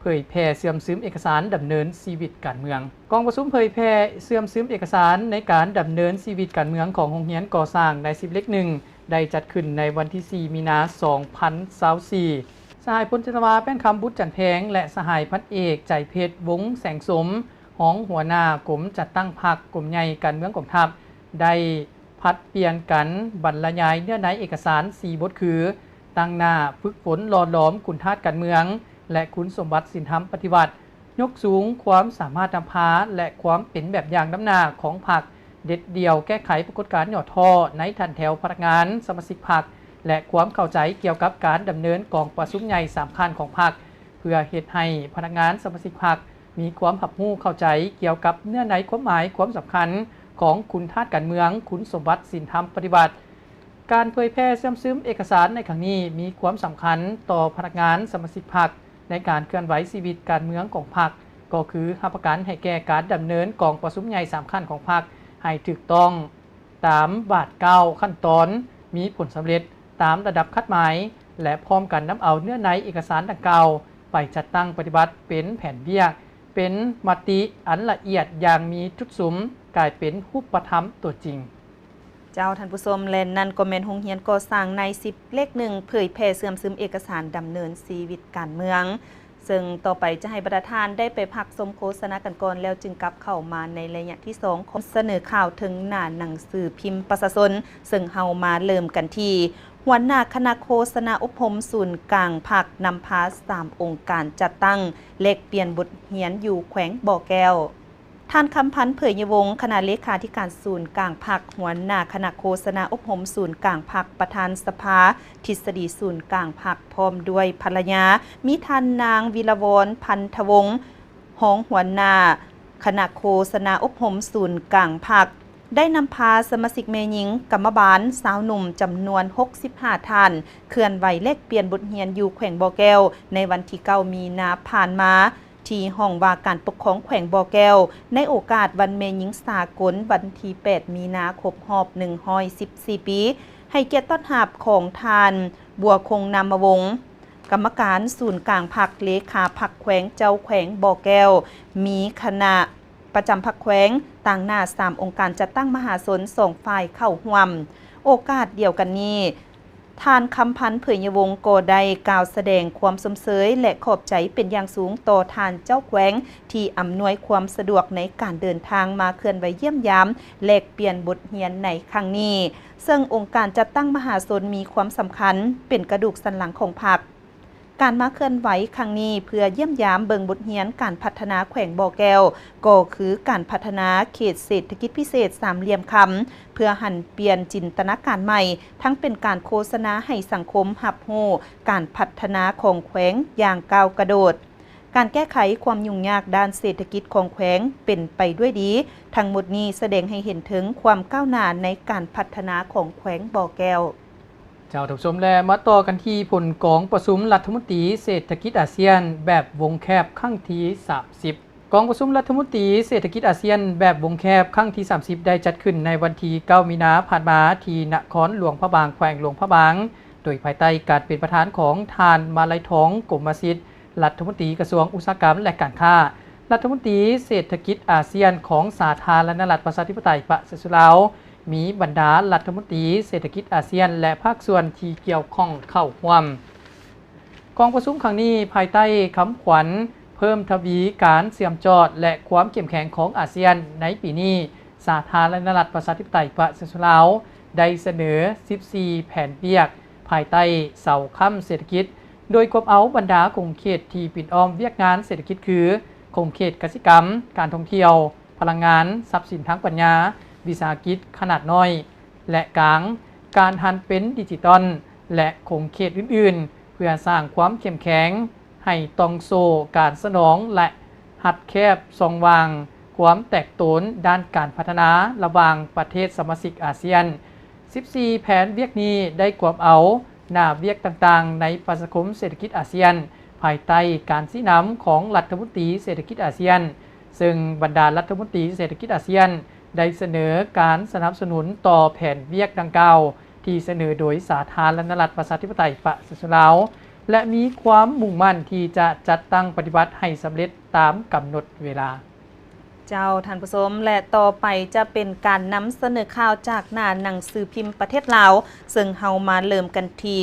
ເຜີຍແຜ່ເຊື່ອມຊຶມເອກະສານດຳເນີນຊີວິດການເມືອງ. ກອງປະຊຸມເຜີຍແຜ່ເຊື່ອມຊຶມເອກະສານໃນການດຳເນີນຊີວິດການເມືອງຂອງໂຮງຮຽນກໍ່ສ້າງນາຍສິບເລກໜຶ່ງ ໄດ້ຈັດຂຶ້ນໃນວັນທີສີ່ ມີນາ ສອງພັນຊາວສີ່. ສະຫາຍພົນຈັນທະວາ ແປ້ນຄຳ ບຸດຈັນແພງ ແລະ ສະຫາຍພັນເອກ ໃຈເພັດ ວົງແສງສົມ ຮອງຫົວໜ້າກົມຈັດຕັ້ງພັກ ກົມໃຫຍ່ການເມືອງກອງທັບ ໄດ້ຜັດປ່ຽນກັນບັນລະຍາຍເນື້ອໃນເອກະສານສີ່ບົດຄື ຕັ້ງໜ້າຝຶກຝົນຫຼໍ່ຫຼອມຄຸນທາດການເມືອງ ແລະ ຄຸນສົມບັດສິນທຳປະຕິວັດ, ຍົກສູງຄວາມສາມາດນຳພາ ແລະ ຄວາມເປັນແບບຢ່າງນຳໜ້າຂອງພັກ, ເດັດດ່ຽວແກ້ໄຂປາກົດການຫຍໍ້ທໍ້ໃນຖັນແຖວພະນັກງານສະມາຊິກພັກ ແລະ ຄວາມເຂົ້າໃຈກ່ຽວກັບການດຳເນີນກອງປະຊຸມໃຫຍ່ສາມຂັ້ນຂອງພັກ ເພື່ອເຮັດໃຫ້ພະນັກງານສະມາຊິກພັກມີຄວາມຮັບຮູ້ເຂົ້າໃຈກ່ຽວກັບເນື້ອໃນຄວາມໝາຍຄວາມສຳຄັນຂອງຄຸນທາດການເມືອງ, ຄຸນສົມບັດສິນທຳປະຕິວັດ. ການເຜີຍແຜ່ເຊື່ອມຊຶມເອກະສານໃນຄັ້ງນີ້ ມີຄວາມສຳຄັນຕໍ່ພະນັກງານສະມາຊິກພັກໃນການເຄື່ອນໄຫວຊີວິດການເມືອງຂອງພັກ, ກໍຄືຮັບປະກັນໃຫ້ແກ່ການດຳເນີນກອງປະຊຸມໃຫຍ່ສາມຂັ້ນຂອງພັກໃຫ້ຖືກຕ້ອງຕາມບາດກ້າວຂັ້ນຕອນ, ມີຜົນສຳເລັດຕາມລະດັບຄາດໝາຍ ແລະ ພ້ອມກັນນຳເອົາເນື້ອໃນເອກະສານດັ່ງກ່າວໄປຈັດຕັ້ງປະຕິບັດເປັນແຜນວຽກ, ເປັນມະຕິອັນລະອຽດຢ່າງມີຈຸດສຸມ, ກາຍເປັນຮູບປະທຳຕົວຈິງ. ເຈົ້າ ທ່ານຜູ້ຊົມ ແລະ ນັ້ນກໍແມ່ນໂຮງຮຽນກໍ່ສ້າງນາຍສິບເລກໜຶ່ງ ເຜີຍແຜ່ເຊື່ອມຊຶມເອກະສານດຳເນີນຊີວິດການເມືອງ. ເຊິ່ງຕໍ່ໄປຈະໃຫ້ບັນດາທ່ານໄດ້ໄປພັກຊົມໂຄສະນາກັນກ່ອນ ແລ້ວຈຶ່ງກັບເຂົ້າມາໃນໄລຍະທີສອງຂອງສະເໜີຂ່າວເທິງໜ້າໜັງສືພິມປະຊາຊົນ, ເຊິ່ງເຮົາມາເລີ່ມກັນທີ່ ຫົວໜ້າຄະນະໂຄສະນາອົບຮົມສູນກາງພັກ ນຳພາສາມອົງການຈັດຕັ້ງ ແລກປ່ຽນບົດຮຽນຢູ່ແຂວງບໍ່ແກ້ວ. ທ່ານ ຄຳພັນ ເຜີຍຍະວົງ ຄະນະເລຂາທິການສູນກາງພັກ, ຫົວໜ້າຄະນະໂຄສະນາອົບຮົມສູນກາງພັກ, ປະທານສະພາທິດສະດີສູນກາງພັກ ພ້ອມດ້ວຍພັນລະຍາ, ມີທ່ານນາງ ວິລະວອນ ພັນທະວົງ ຮອງຫົວໜ້າຄະນະໂຄສະນາອົບຮົມສູນກາງພັກ, ໄດ້ນຳພາສະມາຊິກແມ່ຍິງກຳມະບານຊາວໜຸ່ມຈຳນວນຫົກສິບຫ້າທ່ານ ເຄື່ອນໄຫວແລກປ່ຽນບົດຮຽນຢູ່ແຂວງບໍ່ແກ້ວ ໃນວັນທີເກົ້າມີນາຜ່ານມາ ທີ່ຫ້ອງວ່າການປົກຄອງແຂວງບໍ່ແກ້ວ ໃນໂອກາດວັນແມ່ຍິງສາກົນ ວັນທີແປດມີນາ ຄົບຮອບໜຶ່ງຮ້ອຍສິບສີ່ປີ ໃຫ້ກຽດຕ້ອນຮັບຂອງທ່ານ ບົວຄົງ ນາມະວົງ ກຳມະການສູນກາງພັກ, ເລຂາພັກແຂວງ, ເຈົ້າແຂວງບໍ່ແກ້ວ, ມີຄະນະ ປະຈຳພັກແຂວງ, ຕາງໜ້າສາມອົງການຈັດຕັ້ງມະຫາຊົນສອງຝ່າຍເຂົ້າຮ່ວມ. ໂອກາດດຽວກັນນີ້, ທ່ານ ຄຳພັນ ເຜີຍຍະວົງ ກໍໄດ້ກ່າວສະແດງຄວາມຊົມເຊີຍ ແລະ ຂອບໃຈເປັນຢ່າງສູງຕໍ່ທ່ານເຈົ້າແຂວງ ທີ່ອຳນວຍຄວາມສະດວກໃນການເດີນທາງມາເຄື່ອນໄຫວຢ້ຽມຢາມ ແລກປ່ຽນບົດຮຽນໃນຄັ້ງນີ້, ເຊິ່ງອົງການຈັດຕັ້ງມະຫາຊົນມີຄວາມສຳຄັນ ເປັນກະດູກສັນຫຼັງຂອງພັກ. ການມາເຄື່ອນໄຫວຄັ້ງນີ້ ເພື່ອຢ້ຽມຢາມເບິ່ງບົດຮຽນການພັດທະນາແຂວງບໍ່ແກ້ວ ກໍຄືການພັດທະນາເຂດເສດຖະກິດພິເສດສາມຫຼ່ຽມຄຳ ເພື່ອຫັນປ່ຽນຈິນຕະນາການໃໝ່, ທັງເປັນການໂຄສະນາໃຫ້ສັງຄົມຮັບຮູ້ການພັດທະນາຂອງແຂວງຢ່າງກ້າວກະໂດດ, ການແກ້ໄຂຄວາມຫຍຸ້ງຍາກດ້ານເສດຖະກິດຂອງແຂວງເປັນໄປດ້ວຍດີ. ທັງໝົດນີ້ສະແດງໃຫ້ເຫັນເຖິງຄວາມກ້າວໜ້າໃນການພັດທະນາຂອງແຂວງບໍ່ແກ້ວ. ເຈົ້າ ທ່ານຜູ້ຊົມ ແລະ ມາຕໍ່ກັນທີ່ຜົນກອງປະຊຸມລັດຖະມົນຕີເສດຖະກິດອາຊຽນແບບວົງແຄບຄັ້ງທີສາມສິບ. ກອງປະຊຸມລັດຖະມົນຕີເສດຖະກິດອາຊຽນແບບວົງແຄບຄັ້ງທີສາມສິບ ໄດ້ຈັດຂຶ້ນໃນວັນທີເກົ້າມີນາຜ່ານມາ ທີ່ນະຄອນຫຼວງພະບາງ ແຂວງຫຼວງພະບາງ, ໂດຍພາຍໃຕ້ການເປັນປະທານຂອງທ່ານ ມາໄລທອງ ກົມມະສິດ ລັດຖະມົນຕີກະຊວງອຸດສາຫະກຳ ແລະ ການຄ້າ, ລັດຖະມົນຕີເສດຖະກິດອາຊຽນຂອງສາທາລະນະລັດປະຊາທິປະໄຕປະຊາຊົນລາວ, ມີບັນດາລັດຖະມົນຕີເສດຖະກິດອາຊຽນ ແລະ ພາກສ່ວນທີ່ກ່ຽວຂ້ອງເຂົ້າຮ່ວມ. ກອງປະຊຸມຄັ້ງນີ້ ພາຍໃຕ້ຄຳຂວັນ ເພີ່ມທະວີການເຊື່ອມຈອດ ແລະ ຄວາມເຂັ້ມແຂງຂອງອາຊຽນໃນປີນີ້, ສາທາລະນະລັດປະຊາທິປະໄຕປະຊາຊົນລາວ ໄດ້ສະເໜີສິບສີ່ແຜນວຽກ ພາຍໃຕ້ເສົາຄ້ຳເສດຖະກິດ, ໂດຍກວມເອົາບັນດາຂົງເຂດທີ່ປິນອ້ອມວຽກງານເສດຖະກິດ ຄື ຂົງເຂດກະສິກຳ, ການທ່ອງທ່ຽວ, ພະລັງງານ, ຊັບສິນທາງປັນຍາ, ວິສາຫະກິດຂະໜາດນ້ອຍ ແລະ ກາງ, ການຫັນເປັນດິຈິຕອນ ແລະ ຂົງເຂດອື່ນໆ ເພື່ອສ້າງຄວາມເຂັ້ມແຂງໃຫ້ຕ່ອງໂສ້ການສະໜອງ ແລະ ຮັດແຄບຊ່ອງວ່າງຄວາມແຕກໂຕນດ້ານການພັດທະນາລະຫວ່າງປະເທດສະມາຊິກອາຊຽນ. ສິບສີ່ແຜນວຽກນີ້ໄດ້ກວມເອົາໜ້າວຽກຕ່າງໆໃນປະຊາຄົມເສດຖະກິດອາຊຽນ ພາຍໃຕ້ການຊີ້ນຳຂອງລັດຖະມົນຕີເສດຖະກິດອາຊຽນ, ເຊິ່ງບັນດາລັດຖະມົນຕີເສດຖະກິດອາຊຽນ ໄດ້ສະເໜີການສະໜັບສະໜູນຕໍ່ແຜນວຽກດັ່ງກ່າວ ທີ່ສະເໜີໂດຍສາທາລະນະລັດປະຊາທິປະໄຕປະຊາຊົນລາວ ແລະ ມີຄວາມມຸ່ງໝັ້ນທີ່ຈະຈັດຕັ້ງປະຕິບັດໃຫ້ສຳເລັດຕາມກຳນົດເວລາ. ເຈົ້າ ທ່ານຜູ້ຊົມ ແລະ ຕໍ່ໄປຈະເປັນການນຳສະເໜີຂ່າວຈາກໜ້າໜັງສືພິມປະເທດລາວ, ເຊິ່ງເຮົາມາເລີ່ມກັນທີ່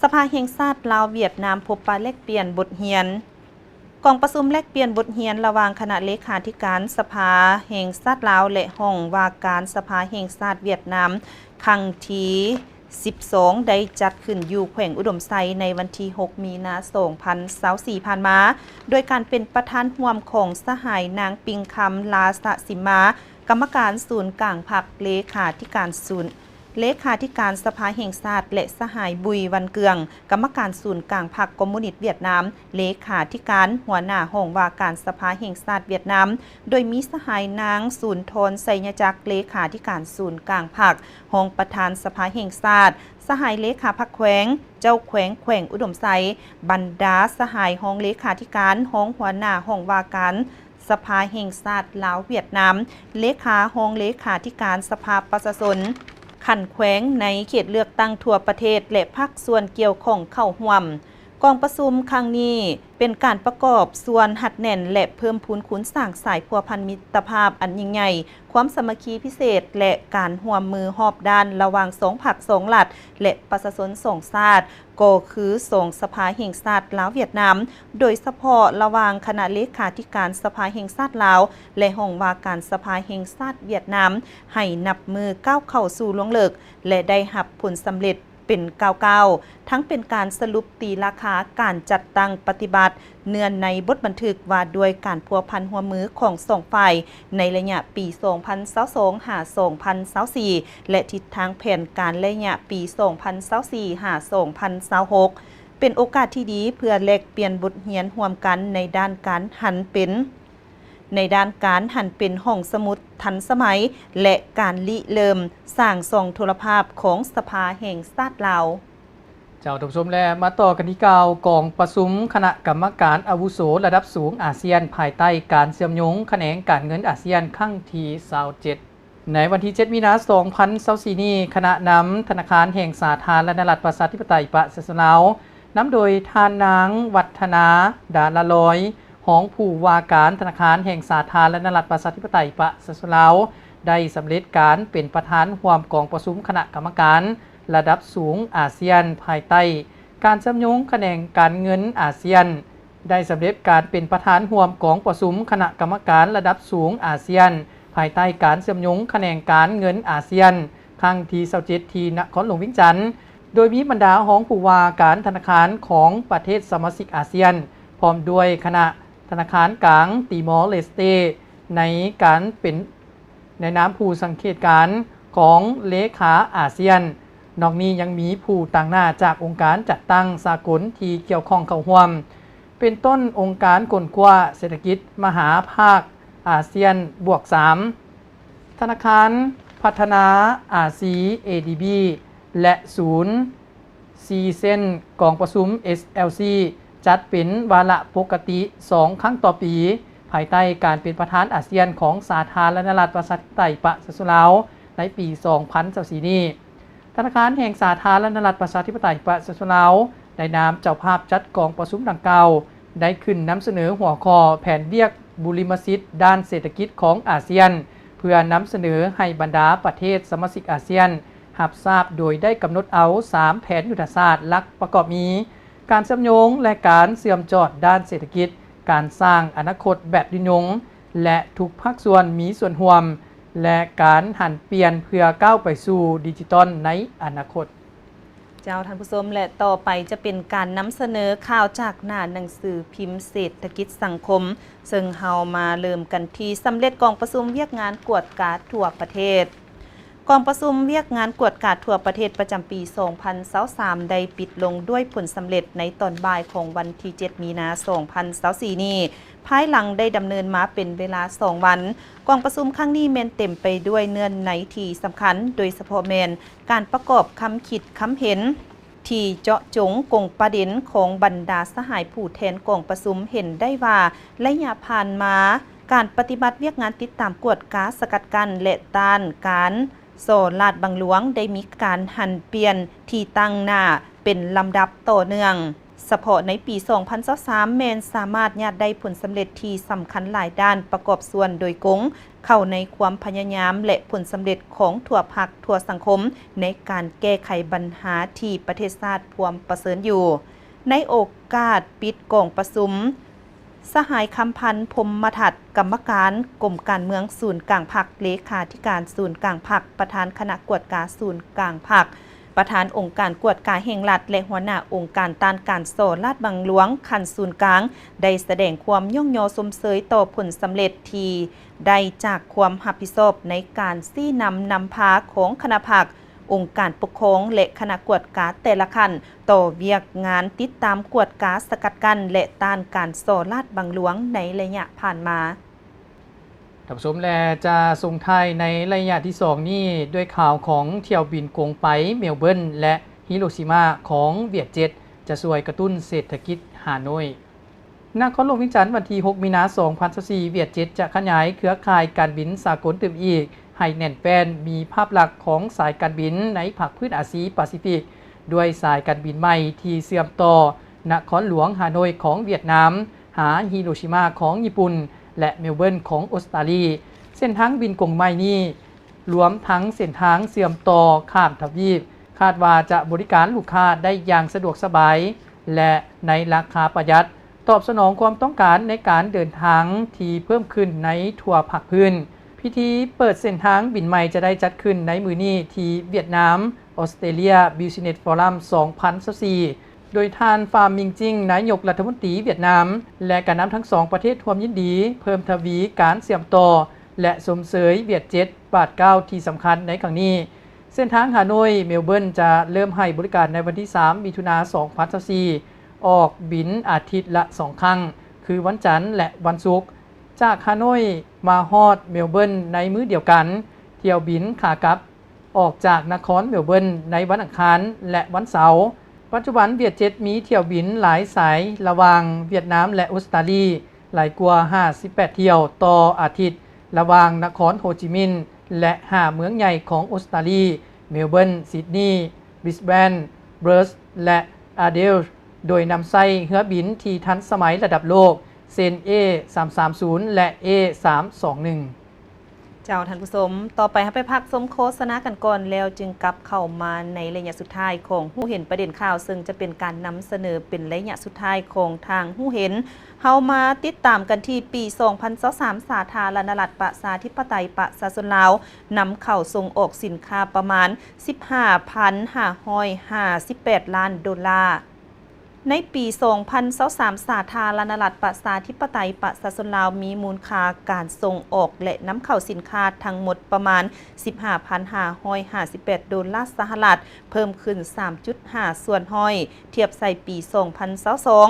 ສະພາແຫ່ງຊາດລາວຫວຽດນາມພົບປະແລກປ່ຽນບົດຮຽນ. ກອງປະຊຸມແລກປ່ຽນບົດຮຽນລະຫວ່າງຄະນະເລຂາທິການສະພາແຫ່ງຊາດລາວ ແລະ ຫ້ອງວ່າການສະພາແຫ່ງຊາດຫວຽດນາມ ຄັ້ງທີສິບສອງ ໄດ້ຈັດຂຶ້ນຢູ່ແຂວງອຸດົມໄຊ ໃນວັນທີຫົກມີນາ ສອງພັນຊາວສີ່ ຜ່ານມາ, ໂດຍການເປັນປະທານຮ່ວມຂອງສະຫາຍນາງ ປິງຄຳ ລາສະສິມມາ, ກຳມະການສູນກາງພັກ, ເລຂາທິການສູນ ເລຂາທິການສະພາແຫ່ງຊາດ ແລະ ສະຫາຍ ບຸຍ ວັນເກືອງ, ກຳມະການສູນກາງພັກຄອມມູນິດຫວຽດນາມ, ເລຂາທິການ, ຫົວໜ້າຫ້ອງວ່າການສະພາແຫ່ງຊາດຫວຽດນາມ, ໂດຍມີສະຫາຍນາງ ສູນທອນ ໄຊຍະຈັກ, ເລຂາທິການສູນກາງພັກ, ຮອງປະທານສະພາແຫ່ງຊາດ, ສະຫາຍເລຂາພັກແຂວງ, ເຈົ້າແຂວງແຂວງອຸດົມໄຊ, ບັນດາສະຫາຍຮອງເລຂາທິການ, ຮອງຫົວໜ້າຫ້ອງວ່າການ ສະພາແຫ່ງຊາດລາວຫວຽດນາມ, ເລຂາ, ຮອງເລຂາທິການສະພາປະຊາຊົນຂັ້ນແຂວງໃນເຂດເລືອກຕັ້ງທົ່ວປະເທດ ແລະ ພາກສ່ວນກ່ຽວຂ້ອງເຂົ້າຮ່ວມ. ກອງປະຊຸມຄັ້ງນີ້ເປັນການປະກອບສ່ວນຮັດແໜ້ນ ແລະ ເພີ່ມພູນຄູນສ້າງສາຍພົວພັນມິດຕະພາບອັນຍິ່ງໃຫຍ່, ຄວາມສາມັກຄີພິເສດ ແລະ ການຮ່ວມມືຮອບດ້ານລະຫວ່າງສອງພັກສອງລັດ ແລະ ປະຊາຊົນສອງຊາດ, ກໍຄືສອງສະພາແຫ່ງຊາດລາວຫວຽດນາມ, ໂດຍສະເພາະລະຫວ່າງຄະນະເລຂາທິການສະພາແຫ່ງຊາດລາວ ແລະ ຫ້ອງວ່າການສະພາແຫ່ງຊາດຫວຽດນາມ, ໃຫ້ນັບມື້ກ້າວເຂົ້າສູ່ລວງເລິກ ແລະ ໄດ້ຮັບຜົນສຳເລັດເປັນກ້າວໆ, ທັງເປັນການສະຫຼຸບຕີລາຄາການຈັດຕັ້ງປະຕິບັດ ເນື້ອໃນບົດບັນທຶກວ່າດ້ວຍການພົວພັນຮ່ວມມືຂອງສອງຝ່າຍ ໃນໄລຍະປີສອງພັນຊາວສອງ ຫາ ສອງພັນຊາວສີ່ ແລະ ທິດທາງແຜນການໄລຍະປີສອງພັນຊາວສີ່ ຫາ ສອງພັນຊາວຫົກ ເປັນໂອກາດທີ່ດີເພື່ອແລກປ່ຽນບົດຮຽນຮ່ວມກັນໃນດ້ານການຫັນເປັນ ໃນດ້ານການຫັນເປັນຫ້ອງສະໝຸດທັນສະໄໝ ແລະ ການລິເລີ່ມສ້າງຊ່ອງໂທລະພາບຂອງສະພາແຫ່ງຊາດລາວ. ເຈົ້າ ທ່ານຜູ້ຊົມ ແລະ ມາຕໍ່ກັນທີ່ຂ່າວກອງປະຊຸມຄະນະກຳມະການອາວຸໂສລະດັບສູງອາຊຽນ ພາຍໃຕ້ການເຊື່ອມໂຍງຂະແໜງການເງິນອາຊຽນຄັ້ງທີຊາວເຈັດ ໃນວັນທີເຈັດ ມີນາ ສອງພັນຊາວສີ່ນີ້, ຄະນະນຳທະນາຄານແຫ່ງສາທາລະນະລັດປະຊາທິປະໄຕປະຊາຊົນລາວ ນຳໂດຍທ່ານນາງ ວັດທະນາ ດາລາລອຍ ຮອງຜູ້ວ່າການທະນາຄານແຫ່ງສາທາລະນະລັດປະຊາທິປະໄຕປະຊາຊົນລາວ ໄດ້ສຳເລັດການເປັນປະທານຮ່ວມກອງປະຊຸມຄະນະກຳມະການລະດັບສູງອາຊຽນ ພາຍໃຕ້ການເຊື່ອມໂຍງຂະແໜງການເງິນອາຊຽນ, ໄດ້ສຳເລັດການເປັນປະທານຮ່ວມກອງປະຊຸມຄະນະກຳມະການລະດັບສູງອາຊຽນ ພາຍໃຕ້ການເຊື່ອມໂຍງຂະແໜງການເງິນອາຊຽນ ຄັ້ງທີຊາວເຈັດ ທີ່ນະຄອນຫຼວງວຽງຈັນ, ໂດຍມີບັນດາຮອງຜູ້ວ່າການທະນາຄານຂອງປະເທດສະມາຊິກອາຊຽນ ພ້ອມດ້ວຍຄະນະທະນາຄານກາງຕີມໍເລສເຕ ໃນການເປັນ ໃນນາມຜູ້ສັງເກດການຂອງເລຂາອາຊຽນ. ນອກນີ້ຍັງມີຜູ້ຕາງໜ້າຈາກອົງການຈັດຕັ້ງສາກົນທີ່ກ່ຽວຂ້ອງເຂົ້າຮ່ວມ, ເປັນຕົ້ນອົງການຄົ້ນຄວ້າເສດຖະກິດມະຫາພາກອາຊຽນບວກສາມ, ທະນາຄານພັດທະນາອາຊີ ເອດີບີ ແລະ ສູນ ຊີເຊັນ. ກອງປະຊຸມ ເອສແອລຊີ ຈັດເປັນວາລະປົກກະຕິສອງຄັ້ງຕໍ່ປີ, ພາຍໃຕ້ການເປັນປະທານອາຊຽນຂອງສາທາລະນະລັດປະຊາທິປະໄຕປະຊາຊົນລາວໃນປີສອງພັນຊາວສີ່ນີ້. ທະນາຄານແຫ່ງສາທາລະນະລັດປະຊາທິປະໄຕປະຊາຊົນລາວ ໃນນາມເຈົ້າພາບຈັດກອງປະຊຸມດັ່ງກ່າວ ໄດ້ຂຶ້ນນຳສະເໜີຫົວຂໍ້ແຜນວຽກບຸລິມະສິດດ້ານເສດຖະກິດຂອງອາຊຽນ ເພື່ອນຳສະເໜີໃຫ້ບັນດາປະເທດສະມາຊິກອາຊຽນຮັບຊາບ, ໂດຍໄດ້ກຳນົດເອົາສາມແຜນຍຸດທະສາດຫຼັກປະກອບມີ ການເຊື່ອມໂຍງ ແລະ ການເຊື່ອມຈອດດ້ານເສດຖະກິດ, ການສ້າງອະນາຄົດແບບຍືນຍົງ ແລະ ທຸກພາກສ່ວນມີສ່ວນຮ່ວມ ແລະ ການຫັນປ່ຽນເພື່ອກ້າວໄປສູ່ດິຈິຕອນໃນອະນາຄົດ. ເຈົ້າ ທ່ານຜູ້ຊົມ ແລະ ຕໍ່ໄປຈະເປັນການນຳສະເໜີຂ່າວຈາກໜ້າໜັງສືພິມເສດຖະກິດສັງຄົມ, ເຊິ່ງເຮົາມາເລີ່ມກັນທີ່ສຳເລັດກອງປະຊຸມວຽກງານກວດກາທົ່ວປະເທດ. ກອງປະຊຸມວຽກງານກວດກາທົ່ວປະເທດປະຈຳປີສອງພັນຊາວສາມ ໄດ້ປິດລົງດ້ວຍຜົນສຳເລັດໃນຕອນບ່າຍຂອງວັນທີເຈັດ ມີນາ ສອງພັນຊາວສີ່ນີ້, ພາຍຫຼັງໄດ້ດຳເນີນມາເປັນເວລາສອງວັນ. ກອງປະຊຸມຄັ້ງນີ້ແມ່ນເຕັມໄປດ້ວຍເນື້ອໃນທີ່ສຳຄັນ, ໂດຍສະເພາະແມ່ນການປະກອບຄຳຄິດຄຳເຫັນທີ່ເຈາະຈົງກົງປະເດັນຂອງບັນດາສະຫາຍຜູ້ແທນກອງປະຊຸມເຫັນໄດ້ວ່າ ໄລຍະຜ່ານມາ ການປະຕິບັດວຽກງານຕິດຕາມ, ກວດກາ, ສະກັດກັ້ນ ແລະ ຕ້ານການສໍ້ລາດບັງຫຼວງ ໄດ້ມີການຫັນປ່ຽນທີ່ຕັ້ງໜ້າເປັນລຳດັບຕໍ່ເນື່ອງ. ສະເພາະໃນປີສອງພັນຊາວສາມ ແມ່ນສາມາດຍາດໄດ້ຜົນສຳເລັດທີ່ສຳຄັນຫຼາຍດ້ານ ປະກອບສ່ວນໂດຍກົງເຂົ້າໃນຄວາມພະຍາຍາມ ແລະ ຜົນສຳເລັດຂອງທົ່ວພັກທົ່ວສັງຄົມ ໃນການແກ້ໄຂບັນຫາທີ່ປະເທດຊາດພວມປະເຊີນຢູ່. ໃນໂອກາດປິດກອງປະຊຸມ, ສະຫາຍ ຄຳພັນ ພົມມະທັດ ກຳມະການກົມການເມືອງສູນກາງພັກ, ເລຂາທິການສູນກາງພັກ, ປະທານຄະນະກວດກາສູນກາງພັກ, ປະທານອົງການກວດກາແຫ່ງລັດ ແລະ ຫົວໜ້າອົງການຕ້ານການສໍ້ລາດບັງຫຼວງຂັ້ນສູນກາງ ໄດ້ສະແດງຄວາມຍ້ອງຍໍຊົມເຊີຍຕໍ່ຜົນສຳເລັດທີ່ໄດ້ຈາກຄວາມຮັບຜິດຊອບໃນການຊີ້ນຳນຳພາຂອງຄະນະພັກ, ອົງການປົກຄອງ ແລະ ຄະນະກວດກາແຕ່ລະຂັ້ນ ຕໍ່ວຽກງານຕິດຕາມ, ກວດກາ, ສະກັດກັ້ນ ແລະ ຕ້ານການສໍ້ລາດບັງຫຼວງໃນໄລຍະຜ່ານມາ. ທ່ານຜູ້ຊົມ ແລະ ຈະສົ່ງທ້າຍໃນໄລຍະທີສອງນີ້ດ້ວຍຂ່າວຂອງຖ້ຽວບິນກົງໄປເມລເບີນ ແລະ ຮິໂຣຊິມາຂອງຫວຽດເຈັດ ຈະຊ່ວຍກະຕຸ້ນເສດຖະກິດຮ່າໂນ້ຍ. ນະຄອນຫຼວງວຽງຈັນ, ວັນທີຫົກ ມີນາ ສອງພັນຊາວສີ່, ຫວຽດເຈັດ ຈະຂະຫຍາຍເຄືອຂ່າຍການບິນສາກົນຕື່ມອີກ ໃຫ້ແໜ້ນແຟ້ນ, ມີພາບລັກຂອງສາຍການບິນໃນພາກພື້ນອາຊີປາຊີຟິກ ດ້ວຍສາຍການບິນໃໝ່ທີ່ເຊື່ອມຕໍ່ນະຄອນຫຼວງຮ່າໂນ້ຍຂອງຫວຽດນາມ, ຫາຮິໂຣຊິມາຂອງຍີ່ປຸ່ນ ແລະ ເມລເບີນຂອງອົດສະຕາລີ. ເສັ້ນທາງບິນກົງໃໝ່ນີ້ ລວມທັງເສັ້ນທາງເຊື່ອມຕໍ່ຂ້າມທະວີບ, ຄາດວ່າຈະບໍລິການລູກຄ້າໄດ້ຢ່າງສະດວກສະບາຍ ແລະ ໃນລາຄາປະຢັດ, ຕອບສະໜອງຄວາມຕ້ອງການໃນການເດີນທາງທີ່ເພີ່ມຂຶ້ນໃນທົ່ວພາກພື້ນ. ພິທີເປີດເສັ້ນທາງບິນໃໝ່ຈະໄດ້ຈັດຂຶ້ນໃນມື້ນີ້ທີ່ຫວຽດນາມ Australia Business Forum ສອງພັນຊາວສີ່ ໂດຍທ່ານ ຟາມມິງຈິງ ນາຍົກລັດຖະມົນຕີຫວຽດນາມ ແລະ ການນຳທັງສອງປະເທດຮ່ວມຍິນດີເພີ່ມທະວີການເຊື່ອມຕໍ່ ແລະ ຊົມເຊີຍຫວຽດເຈັດບາດກ້າວທີ່ສຳຄັນໃນຄັ້ງນີ້. ເສັ້ນທາງຮ່າໂນ້ຍ ເມລເບີນ ຈະເລີ່ມໃຫ້ບໍລິການໃນວັນທີສາມ ມິຖຸນາ ສອງພັນຊາວສີ່ ອອກບິນອາທິດລະສອງຄັ້ງ ຄືວັນຈັນ ແລະ ວັນສຸກ. ຈາກຮາໂນ້ຍມາຮອດເມລເບີນໃນມື້ດຽວກັນ, ຖ້ຽວບິນຂາກັບອອກຈາກນະຄອນເມລເບີນໃນວັນອັງຄານ ແລະ ວັນເສົາ. ປັດຈຸບັນ Vietjet ມີຖ້ຽວບິນຫຼາຍສາຍລະຫວ່າງຫວຽດນາມ ແລະ ອົດສະຕາລີ ຫຼາຍກວ່າຫ້າສິບແປດຖ້ຽວຕໍ່ອາທິດ ລະຫວ່າງນະຄອນໂຮຈິມິນ ແລະ ຫ້າເມືອງໃຫຍ່ຂອງອົດສະຕາລີ ເມລເບີນ, ຊິດນີ, ບຣິສແບນ, ເບີດ ແລະ ອາເດລ ໂດຍນຳໃຊ້ເຮືອບິນທີ່ທັນສະໄໝລະດັບໂລກ ເຊັ່ນ ເອສາມສາມສູນ ແລະ ເອສາມສອງໜຶ່ງ. ເຈົ້າ ທ່ານຜູ້ຊົມ, ຕໍ່ໄປເຮົາໄປພັກຊົມໂຄສະນາກັນກ່ອນ ແລ້ວຈຶ່ງກັບເຂົ້າມາໃນໄລຍະສຸດທ້າຍຂອງຮູ້ເຫັນປະເດັນຂ່າວ, ເຊິ່ງຈະເປັນການນຳສະເໜີເປັນໄລຍະສຸດທ້າຍຂອງທາງຮູ້ເຫັນ. ເຮົາມາຕິດຕາມກັນທີ່ປີສອງພັນຊາວສາມ ສາທາລະນະລັດປະຊາທິປະໄຕປະຊາຊົນລາວ ນຳເຂົ້າສົ່ງອອກສິນຄ້າປະມານສິບຫ້າພັນຫ້າຮ້ອຍຫ້າສິບແປດລ້ານໂດລາ. ໃນປີສອງພັນຊາວສາມ ສາທາລະນະລັດປະຊາທິປະໄຕປະຊາຊົນລາວ ມີມູນຄ່າການສົ່ງອອກ ແລະ ນຳເຂົ້າສິນຄ້າທັງໝົດປະມານສິບຫ້າພັນຫ້າຮ້ອຍຫ້າສິບແປດໂດລາສະຫະລັດ, ເພີ່ມຂຶ້ນສາມຈຸດຫ້າສ່ວນຮ້ອຍ ທຽບໃສ່ປີສອງພັນຊາວສອງ.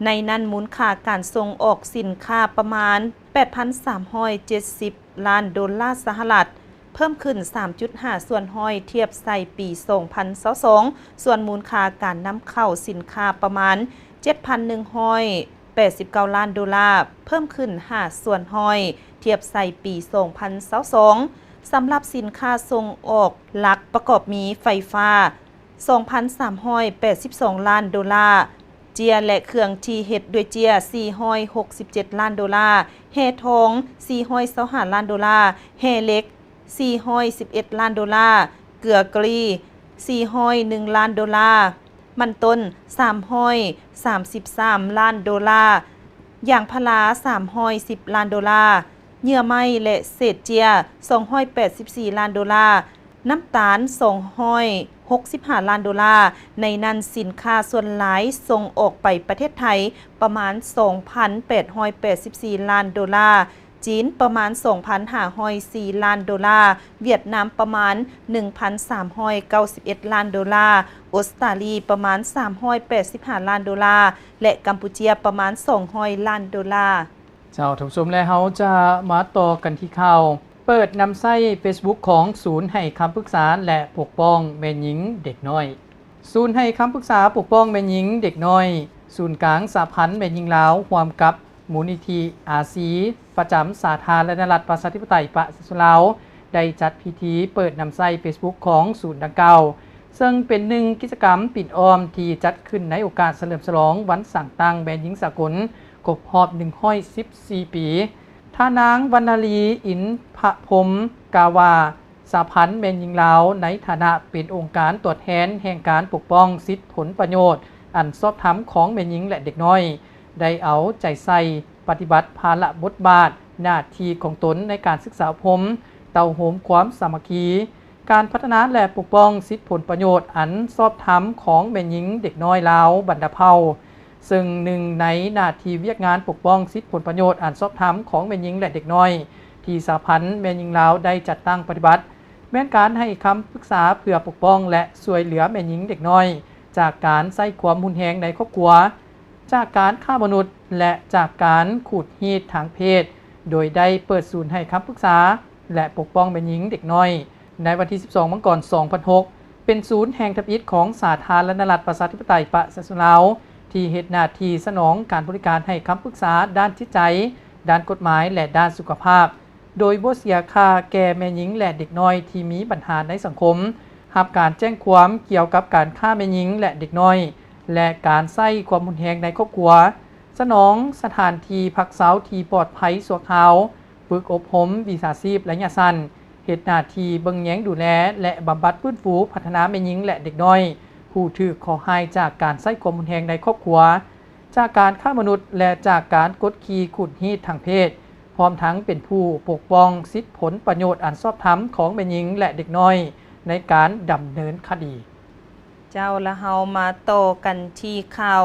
ໃນນັ້ນ ມູນຄ່າການສົ່ງອອກສິນຄ້າປະມານແປດພັນສາມຮ້ອຍເຈັດສິບລ້ານໂດລາສະຫະລັດ, ເພີ່ມຂຶ້ນສາມຈຸດຫ້າສ່ວນຮ້ອຍ ທຽບໃສ່ປີສອງພັນຊາວສອງ. ສ່ວນມູນຄ່າການນຳເຂົ້າສິນຄ້າປະມານເຈັດພັນໜຶ່ງຮ້ອຍແປດສິບເກົ້າລ້ານໂດລາ, ເພີ່ມຂຶ້ນຫ້າສ່ວນຮ້ອຍ ທຽບໃສ່ປີສອງພັນຊາວສອງ. ສຳລັບສິນຄ້າສົ່ງອອກຫຼັກປະກອບມີ ໄຟຟ້າ ສອງພັນສາມຮ້ອຍແປດສິບສອງລ້ານໂດລາ, ເຈ້ຍ ແລະ ເຄື່ອງທີ່ເຮັດດ້ວຍເຈ້ຍ ສີ່ຮ້ອຍຫົກສິບເຈັດລ້ານໂດລາ, ແຮ່ທອງ ສີ່ຮ້ອຍຊາວຫ້າລ້ານໂດລາ, ແຮ່ເຫຼັກ ສີ່ຮ້ອຍສິບເອັດລ້ານໂດລາ, ເກືອກຣີ ສີ່ຮ້ອຍໜຶ່ງລ້ານໂດລາ, ມັນຕົ້ນ ສາມຮ້ອຍສາມສິບສາມລ້ານໂດລາ, ຢາງພາລາ ສາມຮ້ອຍສິບລ້ານໂດລາ, ເຫຍື່ອໄມ້ ແລະ ເສດເຈ້ຍ ສອງຮ້ອຍແປດສິບສີ່ລ້ານໂດລາ, ນ້ຳຕານ ສອງຮ້ອຍຫົກສິບຫ້າລ້ານໂດລາ. ໃນນັ້ນ ສິນຄ້າສ່ວນຫຼາຍສົ່ງອອກໄປປະເທດໄທປະມານສອງພັນແປດຮ້ອຍແປດສິບສີ່ລ້ານໂດລາ, ຈີນປະມານສອງພັນຫ້າຮ້ອຍສີ່ລ້ານໂດລາ, ຫວຽດນາມປະມານໜຶ່ງພັນສາມຮ້ອຍເກົ້າສິບເອັດລ້ານໂດລາ, ອົດສະຕາລີປະມານສາມຮ້ອຍແປດສິບຫ້າລ້ານໂດລາ ແລະ ກຳປູເຈຍປະມານສອງຮ້ອຍລ້ານໂດລາ. ເຈົ້າ ທ່ານຜູ້ຊົມ ແລະ ເຮົາຈະມາຕໍ່ກັນທີ່ຂ່າວ ເປີດນຳໃຊ້ Facebook ຂອງສູນໃຫ້ຄຳປຶກສາ ແລະ ປົກປ້ອງແມ່ຍິງເດັກນ້ອຍ. ສູນໃຫ້ຄຳປຶກສາປົກປ້ອງແມ່ຍິງເດັກນ້ອຍ ສູນກາງສະຫະພັນແມ່ຍິງລາວ ຮ່ວມກັບມູນນິທິ RC ປະຈຳສາທາລະນະລັດປະຊາທິປະໄຕປະຊາຊົນລາວ ໄດ້ຈັດພິທີເປີດນຳໃຊ້ Facebook ຂອງສູນດັ່ງກ່າວ, ເຊິ່ງເປັນໜຶ່ງກິດຈະກຳປິ່ນອ້ອມທີ່ຈັດຂຶ້ນໃນໂອກາດສະເຫຼີມສະຫຼອງວັນສ້າງຕັ້ງແມ່ຍິງສາກົນ ຄົບຮອບໜຶ່ງຮ້ອຍສິບສີ່ປີ. ທ່ານນາງ ວັນນາລີ ອິນພະພົມ ກ່າວວ່າ ສະຫະພັນແມ່ຍິງລາວ ໃນຖານະເປັນອົງການຕົວແທນແຫ່ງການປົກປ້ອງສິດຜົນປະໂຫຍດອັນຊອບທຳຂອງແມ່ຍິງ ແລະ ເດັກນ້ອຍ ໄດ້ເອົາໃຈໃສ່ປະຕິບັດພາລະບົດບາດໜ້າທີ່ຂອງຕົນໃນການສຶກສາອົບຮົມ, ເຕົ້າໂຮມຄວາມສາມັກຄີ, ການພັດທະນາ ແລະ ປົກປ້ອງສິດຜົນປະໂຫຍດອັນຊອບທຳຂອງແມ່ຍິງເດັກນ້ອຍລາວບັນດາເຜົ່າ, ເຊິ່ງໜຶ່ງໃນໜ້າທີ່ວຽກງານປົກປ້ອງສິດຜົນປະໂຫຍດອັນຊອບທຳຂອງແມ່ຍິງ ແລະ ເດັກນ້ອຍ ທີ່ສະຫະພັນແມ່ຍິງລາວໄດ້ຈັດຕັ້ງປະຕິບັດ ແມ່ນການໃຫ້ຄຳປຶກສາເພື່ອປົກປ້ອງ ແລະ ຊ່ວຍເຫຼືອແມ່ຍິງເດັກນ້ອຍ ຈາກການໃຊ້ຄວາມຮຸນແຮງໃນຄອບຄົວ, ຈາກການຄ້າມະນຸດ ແລະ ຈາກການຂູດຮີດທາງເພດ, ໂດຍໄດ້ເປີດສູນໃຫ້ຄຳປຶກສາ ແລະ ປົກປ້ອງແມ່ຍິງເດັກນ້ອຍ ໃນວັນທີສິບສອງ ມັງກອນ ສອງພັນຫົກ ເປັນສູນແຫ່ງທຳອິດຂອງສາທາລະນະລັດປະຊາທິປະໄຕປະຊາຊົນລາວ ທີ່ເຮັດໜ້າທີ່ສະໜອງການບໍລິການໃຫ້ຄຳປຶກສາດ້ານຈິດໃຈ, ດ້ານກົດໝາຍ ແລະ ດ້ານສຸຂະພາບ ໂດຍບໍ່ເສຍຄ່າແກ່ແມ່ຍິງ ແລະ ເດັກນ້ອຍທີ່ມີບັນຫາໃນສັງຄົມ, ຮັບການແຈ້ງຄວາມກ່ຽວກັບການຄ້າແມ່ຍິງ ແລະ ເດັກນ້ອຍ ແລະ ການໃຊ້ຄວາມຮຸນແຮງໃນຄອບຄົວ, ສະໜອງສະຖານທີ່ພັກເຊົາທີ່ປອດໄພຊົ່ວຄາວ, ຝຶກອົບຮົມວິຊາຊີບໄລຍະສັ້ນ, ເຮັດໜ້າທີ່ເບິ່ງແຍງດູແລ ແລະ ບຳບັດຟື້ນຟູພັດທະນາແມ່ຍິງ ແລະ ເດັກນ້ອຍ ຜູ້ຖືກເຄາະຮ້າຍຈາກການໃຊ້ຄວາມຮຸນແຮງໃນຄອບຄົວ, ຈາກການຄ້າມະນຸດ ແລະ ຈາກການກົດຂີ່ຂູດຮີດທາງເພດ, ພ້ອມທັງເປັນຜູ້ປົກປ້ອງສິດຜົນປະໂຫຍດອັນຊອບທຳຂອງແມ່ຍິງ ແລະ ເດັກນ້ອຍໃນການດຳເນີນຄະດີ. ເຈົ້າ ລະເຮົາມາຕໍ່ກັນທີ່ຂ່າວ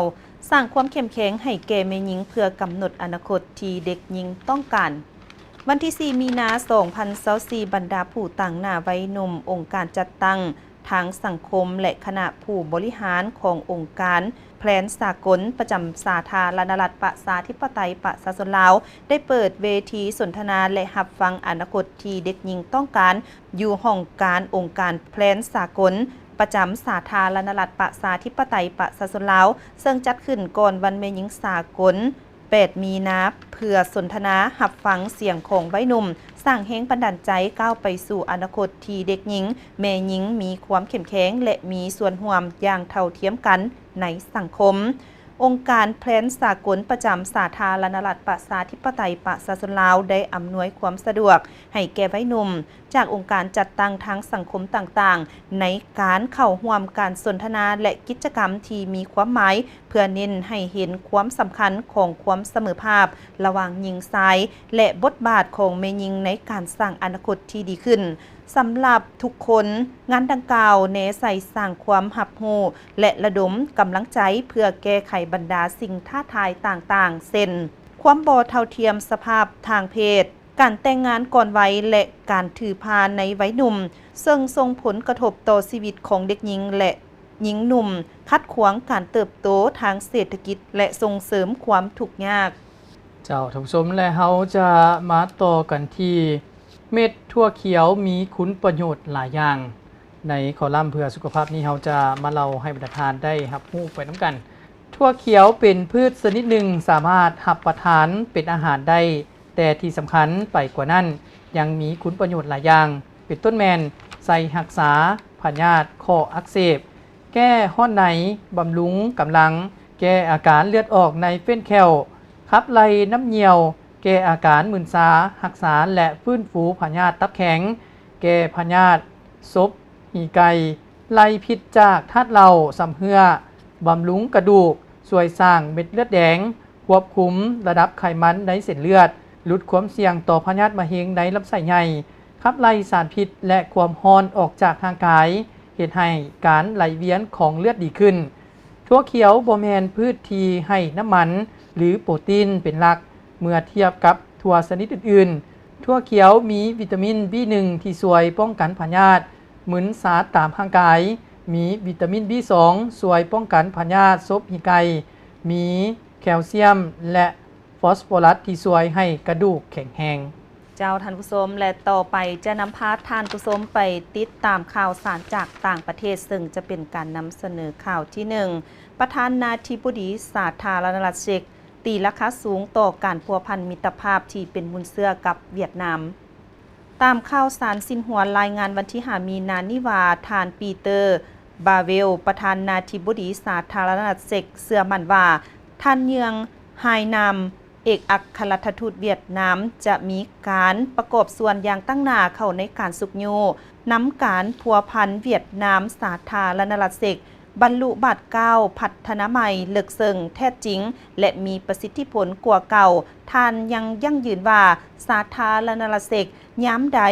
ສ້າງຄວາມເຂັ້ມແຂງໃຫ້ແກ່ແມ່ຍິງເພື່ອກຳນົດອະນາຄົດທີ່ເດັກຍິງຕ້ອງການ. ວັນທີສີ່ ມີນາ ສອງພັນຊາວສີ່ ບັນດາຜູ້ຕາງໜ້າໄວໜຸ່ມ ອົງການຈັດຕັ້ງ ທາງສັງຄົມ ແລະ ຄະນະຜູ້ບໍລິຫານຂອງອົງການແພນສາກົນປະຈຳສາທາລະນະລັດປະຊາທິປະໄຕປະຊາຊົນລາວ ໄດ້ເປີດເວທີສົນທະນາ ແລະ ຮັບຟັງອະນາຄົດທີ່ເດັກຍິງຕ້ອງການ ຢູ່ຫ້ອງການອົງການແພນສາກົນປະຈຳສາທາລະນະລັດປະຊາທິປະໄຕປະຊາຊົນລາວ ເຊິ່ງຈັດຂຶ້ນກ່ອນວັນແມ່ຍິງສາກົນ ແປດ ມີນາ ເພື່ອສົນທະນາຮັບຟັງສຽງຂອງໄວໜຸ່ມ, ສ້າງແຮງບັນດານໃຈກ້າວໄປສູ່ອະນາຄົດທີ່ເດັກຍິງ, ແມ່ຍິງມີຄວາມເຂັ້ມແຂງ ແລະ ມີສ່ວນຮ່ວມຢ່າງເທົ່າທຽມກັນໃນສັງຄົມ. ອົງການແພນສາກົນປະຈຳສາທາລະນະລັດປະຊາທິປະໄຕປະຊາຊົນລາວ ໄດ້ອຳນວຍຄວາມສະດວກໃຫ້ແກ່ໄວໜຸ່ມ ຈາກອົງການຈັດຕັ້ງທາງສັງຄົມຕ່າງໆ ໃນການເຂົ້າຮ່ວມການສົນທະນາ ແລະ ກິດຈະກຳທີ່ມີຄວາມໝາຍ ເພື່ອເນັ້ນໃຫ້ເຫັນຄວາມສຳຄັນຂອງຄວາມສະເໝີພາບລະຫວ່າງຍິງຊາຍ ແລະ ບົດບາດຂອງແມ່ຍິງໃນການສ້າງອະນາຄົດທີ່ດີຂຶ້ນສຳລັບທຸກຄົນ. ງານດັ່ງກ່າວແນໃສ່ສ້າງຄວາມຮັບຮູ້ ແລະ ລະດົມກຳລັງໃຈເພື່ອແກ້ໄຂບັນດາສິ່ງທ້າທາຍຕ່າງໆ ເຊັ່ນ ຄວາມບໍ່ເທົ່າທຽມສະພາບທາງເພດ, ການແຕ່ງງານກ່ອນໄວ ແລະ ການຖືພາໃນໄວໜຸ່ມ, ເຊິ່ງສົ່ງຜົນກະທົບຕໍ່ຊີວິດຂອງເດັກຍິງ ແລະ ຍິງໜຸ່ມ, ຂັດຂວາງການເຕີບໂຕທາງເສດຖະກິດ ແລະ ສົ່ງເສີມຄວາມທຸກຍາກ. ເຈົ້າ ທ່ານຜູ້ຊົມ ແລະ ເຮົາຈະມາຕໍ່ກັນທີ່ ເມັດຖົ່ວຂຽວມີຄຸນປະໂຫຍດຫຼາຍຢ່າງ. ໃນຄໍລຳເພື່ອສຸຂະພາບນີ້ ເຮົາຈະມາເລົ່າໃຫ້ບັນດາທ່ານໄດ້ຮັບຮູ້ໄປນຳກັນ. ຖົ່ວຂຽວເປັນພືດຊະນິດໜຶ່ງ ສາມາດຮັບປະທານເປັນອາຫານໄດ້, ແຕ່ທີ່ສຳຄັນໄປກວ່ານັ້ນ ຍັງມີຄຸນປະໂຫຍດຫຼາຍຢ່າງ ເປັນຕົ້ນແມ່ນ ໃຊ້ຮັກສາພະຍາດຂໍ້ອັກເສບ, ແກ້ຮ້ອນໃນ, ບຳລຸງກຳລັງ, ແກ້ອາການເລືອດອອກໃນເຟ້ນແຂ້ວ, ຂັບໄລ່ນ້ຳຍ່ຽວ, ແກ້ອາການມຶນຊາ, ຮັກສາ ແລະ ຟື້ນຟູພະຍາດຕັບແຂງ, ແກ້ພະຍາດສົບຫີໄກ່, ໄລ່ພິດຈາກທາດເຫຼົ້າຊຳເຮື້ອ, ບຳລຸງກະດູກ, ຊ່ວຍສ້າງເມັດເລືອດແດງ, ຄວບຄຸມລະດັບໄຂມັນໃນເສັ້ນເລືອດ, ຫຼຸດຄວາມສ່ຽງຕໍ່ພະຍາດມະເຮັງໃນລຳໄສ້ໃຫຍ່, ຂັບໄລ່ສານພິດ ແລະ ຄວາມຮ້ອນອອກຈາກຮ່າງກາຍ, ເຮັດໃຫ້ການໄຫຼວຽນຂອງເລືອດດີຂຶ້ນ. ຖົ່ວຂຽວບໍ່ແມ່ນພືດທີ່ໃຫ້ນ້ຳມັນ ຫຼື ໂປຣຕີນເປັນຫຼັກ ເມື່ອທຽບກັບຖົ່ວຊະນິດອື່ນໆ. ຖົ່ວຂຽວມີວິຕາມິນ ບີໜຶ່ງ ທີ່ຊ່ວຍປ້ອງກັນພະຍາດມຶນຊາຕາມຮ່າງກາຍ, ມີວິຕາມິນ ບີສອງ ຊ່ວຍປ້ອງກັນພະຍາດສົບຫີໄກ່, ມີແຄວຊຽມ ແລະ ຟອສຟໍຣັສ ທີ່ຊ່ວຍໃຫ້ກະດູກແຂງແຮງ. ເຈົ້າ ທ່ານຜູ້ຊົມ ແລະ ຕໍ່ໄປຈະນຳພາທ່ານຜູ້ຊົມໄປຕິດຕາມຂ່າວສານຈາກຕ່າງປະເທດ, ເຊິ່ງຈະເປັນການນຳສະເໜີຂ່າວທີໜຶ່ງ. ປະທານນາທິບໍດີສາທາລະນະລັດເຊັກ ຕີລາຄາສູງຕໍ່ການພົວພັນມິດຕະພາບທີ່ເປັນມູນເຊື້ອກັບຫວຽດນາມ. ຕາມຂ່າວສານຊິນຫົວລາຍງານວັນທີຫ້າ ມີນານີ້ວ່າ ທ່ານ ປີເຕີ ບາເວວ ປະທານນາທິບໍດີສາທາລະນະລັດເຊັກ ເຊື່ອໝັ້ນວ່າ ທ່ານ ເຍືອງ ຮາຍນາມ ເອກອັກຄະລັດຖະທູດຫວຽດນາມ ຈະມີການປະກອບສ່ວນຢ່າງຕັ້ງໜ້າເຂົ້າໃນການຊຸກຍູ້ນຳການພົວພັນຫວຽດນາມສາທາລະນະລັດເຊັກ ບັນລຸບາດກ້າວພັດທະນາໃໝ່ເລິກເຊິ່ງແທ້ຈິງ ແລະ ມີປະສິດທິຜົນກວ່າເກົ່າ. ທ່ານຍັງຢັ້ງຢືນວ່າ ສາທາລະນະລັດເຊັກຍາມໃດ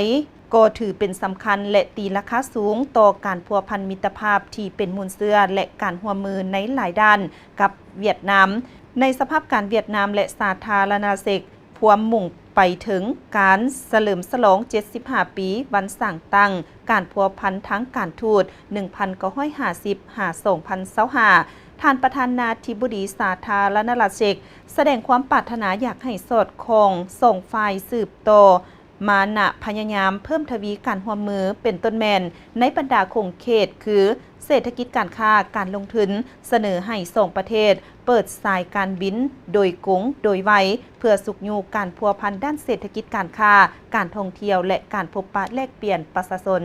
ກໍຖືເປັນສຳຄັນ ແລະ ຕີລາຄາສູງຕໍ່ການພົວພັນມິດຕະພາບທີ່ເປັນມູນເຊື້ອ ແລະ ການຮ່ວມມືໃນຫຼາຍດ້ານກັບຫວຽດນາມ. ໃນສະພາບການຫວຽດນາມ ແລະ ສາທາລະນະລັດເຊັກ ພວມມຸ່ງໄປເຖິງການສະເຫຼີມສະຫຼອງເຈັດສິບຫ້າປີວັນສ້າງຕັ້ງການພົວພັນທາງການທູດ ໜຶ່ງພັນເກົ້າຮ້ອຍຫ້າສິບ ຫາ ສອງພັນຊາວຫ້າ. ທ່ານປະທານນາທິບໍດີສາທາລະນະລັດເຊັກ ສະແດງຄວາມປາດຖະໜາຢາກໃຫ້ສອດຄ່ອງສອງຝ່າຍສືບຕໍ່ມານະພະຍາຍາມເພີ່ມທະວີການຮ່ວມມື ເປັນຕົ້ນແມ່ນໃນບັນດາຂົງເຂດ ຄື ເສດຖະກິດການຄ້າການລົງທຶນ, ສະເໜີໃຫ້ສອງປະເທດເປີດສາຍການບິນໂດຍກົງໂດຍໄວ ເພື່ອຊຸກຍູ້ການພົວພັນດ້ານເສດຖະກິດການຄ້າ, ການທ່ອງທ່ຽວ ແລະ ການພົບປະແລກປ່ຽນປະຊາຊົນ.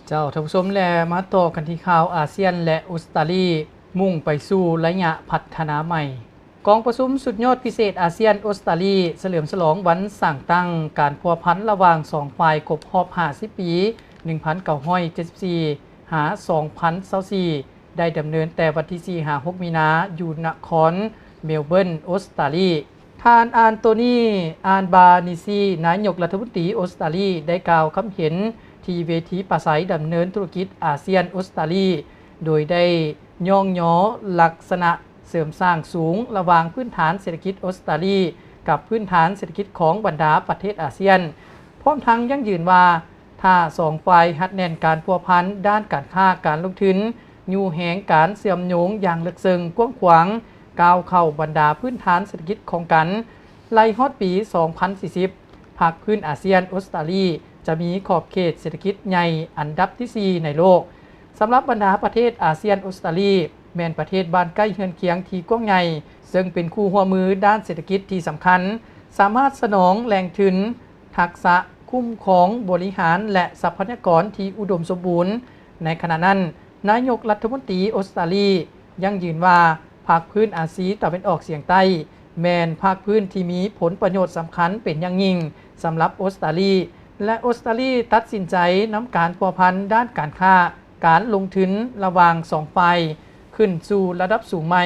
ເຈົ້າ ທ່ານຜູ້ຊົມ ແລະ ມາຕໍ່ກັນທີ່ຂ່າວອາຊຽນ ແລະ ອົດສະຕາລີ ມຸ່ງໄປສູ່ໄລຍະພັດທະນາໃໝ່. ກອງປະຊຸມສຸດຍອດພິເສດອາຊຽນ-ອົດສະຕາລີ ສະເຫຼີມສະຫຼອງວັນສ້າງຕັ້ງການພົວພັນລະຫວ່າງສອງຝ່າຍຄົບຮອບຫ້າສິບປີ ໜຶ່ງພັນເກົ້າຮ້ອຍເຈັດສິບສີ່ ຫາ ສອງພັນຊາວສີ່ ໄດ້ດຳເນີນແຕ່ວັນທີສີ່ ຫາ ຫົກ ມີນາ ຢູ່ນະຄອນເມລເບີນ ອົດສະຕາລີ. ທ່ານ ອານໂຕນີ ອານບານີຊີ ນາຍົກລັດຖະມົນຕີອົດສະຕາລີ ໄດ້ກ່າວຄຳເຫັນທີ່ເວທີປາໄສດຳເນີນທຸລະກິດອາຊຽນ-ອົດສະຕາລີ ໂດຍໄດ້ຍ້ອງຍໍລັກສະນະເສີມສ້າງສູງລະຫວ່າງພື້ນຖານເສດຖະກິດອົດສະຕາລີ ກັບພື້ນຖານເສດຖະກິດຂອງບັນດາປະເທດອາຊຽນ, ພ້ອມທັງຢັ້ງຢືນວ່າ ຖ້າສອງຝ່າຍຮັດແໜ້ນການພົວພັນດ້ານການຄ້າການລົງທຶນ, ຍູ້ແຮງການເຊື່ອມໂຍງຢ່າງເລິກເຊິ່ງກວ້າງຂວາງ, ກ້າວເຂົ້າບັນດາພື້ນຖານເສດຖະກິດຂອງກັນ, ໄລ່ຮອດປີສອງພັນສີ່ສິບ ພາກພື້ນອາຊຽນອົດສະຕາລີຈະມີຂອບເຂດເສດຖະກິດໃຫຍ່ອັນດັບທີສີ່ໃນໂລກ. ສຳລັບບັນດາປະເທດອາຊຽນອົດສະຕາລີ ແມ່ນປະເທດບ້ານໃກ້ເຮືອນຄຽງທີ່ກວ້າງໃຫຍ່, ເຊິ່ງເປັນຄູ່ຮ່ວມມືດ້ານເສດຖະກິດທີ່ສຳຄັນ, ສາມາດສະໜອງແຫຼ່ງທຶນ, ທັກສະ, ຄຸ້ມຄອງ, ບໍລິຫານ ແລະ ຊັບພະຍາກອນທີ່ອຸດົມສົມບູນ. ໃນຂະນະນັ້ນ, ນາຍົກລັດຖະມົນຕີອົດສະຕາລີຢັ້ງຢືນວ່າ ພາກພື້ນອາຊີຕາເວັນອອກສຽງໃຕ້ ແມ່ນພາກພື້ນທີ່ມີຜົນປະໂຫຍດສຳຄັນເປັນຢ່າງຍິ່ງສຳລັບອົດສະຕາລີ ແລະ ອົດສະຕາລີຕັດສິນໃຈນຳການພົວພັນດ້ານການຄ້າ, ການລົງທຶນລະຫວ່າງສອງຝ່າຍຂຶ້ນສູ່ລະດັບສູງໃໝ່.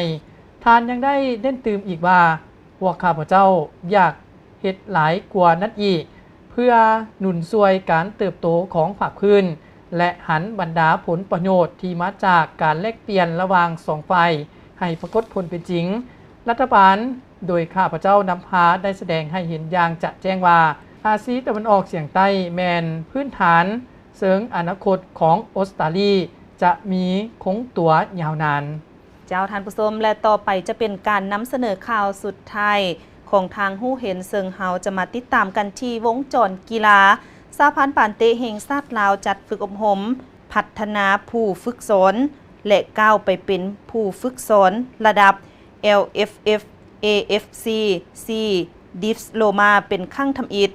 ທ່ານຍັງໄດ້ເນັ້ນຕື່ມອີກວ່າ, ພວກຂ້າພະເຈົ້າຢາກເຮັດຫຼາຍກວ່ານັ້ນອີກ ເພື່ອໜູນຊ່ວຍການເຕີບໂຕຂອງພາກພື້ນ ແລະ ຫັນບັນດາຜົນປະໂຫຍດທີ່ມາຈາກການແລກປ່ຽນລະຫວ່າງສອງຝ່າຍໃຫ້ປາກົດຜົນເປັນຈິງ. ລັດຖະບານໂດຍຂ້າພະເຈົ້ານຳພາໄດ້ສະແດງໃຫ້ເຫັນຢ່າງຈະແຈ້ງວ່າ ອາຊີຕາເວັນອອກສຽງໃຕ້ແມ່ນພື້ນຖານເຊິ່ງອະນາຄົດຂອງອົດສະຕາລີຈະມີຄົງຕົວຍາວນານ. ເຈົ້າ ທ່ານຜູ້ຊົມ ແລະ ຕໍ່ໄປຈະເປັນການນຳສະເໜີຂ່າວສຸດທ້າຍຂອງທາງຮູ້ເຫັນ ເຊິ່ງເຮົາຈະມາຕິດຕາມກັນທີ່ວົງຈອນກິລາ. ສະຫະພັນບານເຕະແຫ່ງຊາດລາວຈັດຝຶກອົບຮົມພັດທະນາຜູ້ຝຶກສອນ ແລະ ກ້າວໄປເປັນຜູ້ຝຶກສອນລະດັບ LFF AFC C Diploma ເປັນຄັ້ງທຳອິດ.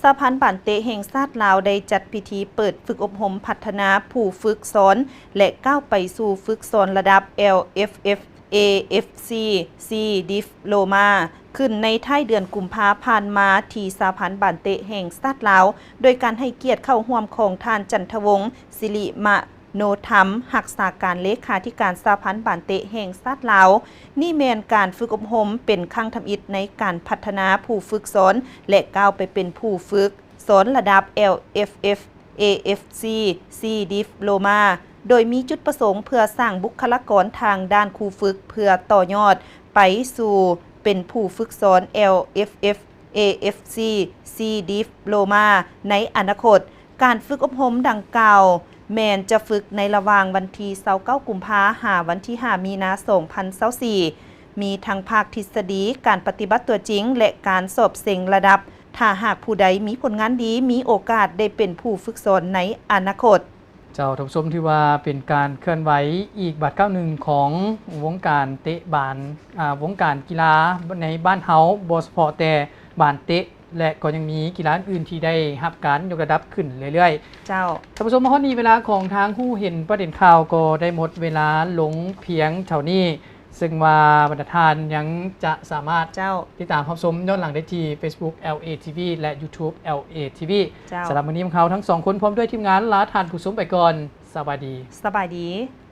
ສະຫະພັນບານເຕະແຫ່ງຊາດລາວໄດ້ຈັດພິທີເປີດຝຶກອົບຮົມພັດທະນາຜູ້ຝຶກສອນ ແລະ ກ້າວໄປສູ່ຝຶກສອນລະດັບ LFF AFC C Diploma ຂຶ້ນໃນທ້າຍເດືອນກຸມພາຜ່ານມາ ທີ່ສະຫະພັນບານເຕະແຫ່ງຊາດລາວ ໂດຍການໃຫ້ກຽດເຂົ້າຮ່ວມຂອງທ່ານ ຈັນທະວົງ ສິລິມະ ໂນທຳ ຮັກສາການເລຂາທິການສະຫະພັນບານເຕະແຫ່ງຊາດລາວ. ນີ້ແມ່ນການຝຶກອົບຮົມເປັນຄັ້ງທຳອິດໃນການພັດທະນາຜູ້ຝຶກສອນ ແລະ ກ້າວໄປເປັນຜູ້ຝຶກສອນລະດັບ LFF AFC C Diploma ໂດຍມີຈຸດປະສົງເພື່ອສ້າງບຸກຄະລາກອນທາງດ້ານຄູຝຶກ ເພື່ອຕໍ່ຍອດໄປສູ່ເປັນຜູ້ຝຶກສອນ LFF AFC C Diploma ໃນອະນາຄົດ. ການຝຶກອົບຮົມດັ່ງກ່າວແມ່ນຈະຝຶກໃນລະຫວ່າງວັນທີຊາວເກົ້າ ກຸມພາ ຫາວັນທີຫ້າ ມີນາ ສອງພັນຊາວສີ່ ມີທັງພາກທິດສະດີ, ການປະຕິບັດຕົວຈິງ ແລະ ການສອບເສັງລະດັບ. ຖ້າຫາກຜູ້ໃດມີຜົນງານດີ, ມີໂອກາດໄດ້ເປັນຜູ້ຝຶກສອນໃນອະນາຄົດ. ເຈົ້າ ທ່ານຜູ້ຊົມ, ຖືວ່າເປັນການເຄື່ອນໄຫວອີກບາດກ້າວໜຶ່ງຂອງວົງການເຕະບານ, ອາ, ວົງການກິລາໃນບ້ານເຮົາ, ບໍ່ສະເພາະແຕ່ບານເຕະ ແລະ ກໍຍັງມີກິລາອື່ນໆທີ່ໄດ້ຮັບການຍົກລະດັບຂຶ້ນເລື້ອຍໆ. ເຈົ້າ ທ່ານຜູ້ຊົມ, ມາຮອດນີ້ເວລາຂອງທາງຮູ້ເຫັນປະເດັນຂ່າວກໍໄດ້ໝົດເວລາລົງພຽງເທົ່ານີ້, ເຊິ່ງວ່າບັນດາທ່ານຍັງຈະສາມາດ ເຈົ້າ ຕິດຕາມຮັບຊົມຍ້ອນຫຼັງໄດ້ທີ່ Facebook LA TV ແລະ YouTube LA TV. ເຈົ້າ ສຳລັບມື້ນີ້ພວກເຮົາທັງສອງຄົນພ້ອມດ້ວຍທີມງານລາທ່ານຜູ້ຊົມໄປກ່ອນ. ສະບາຍດີ. ສະບາຍດີ.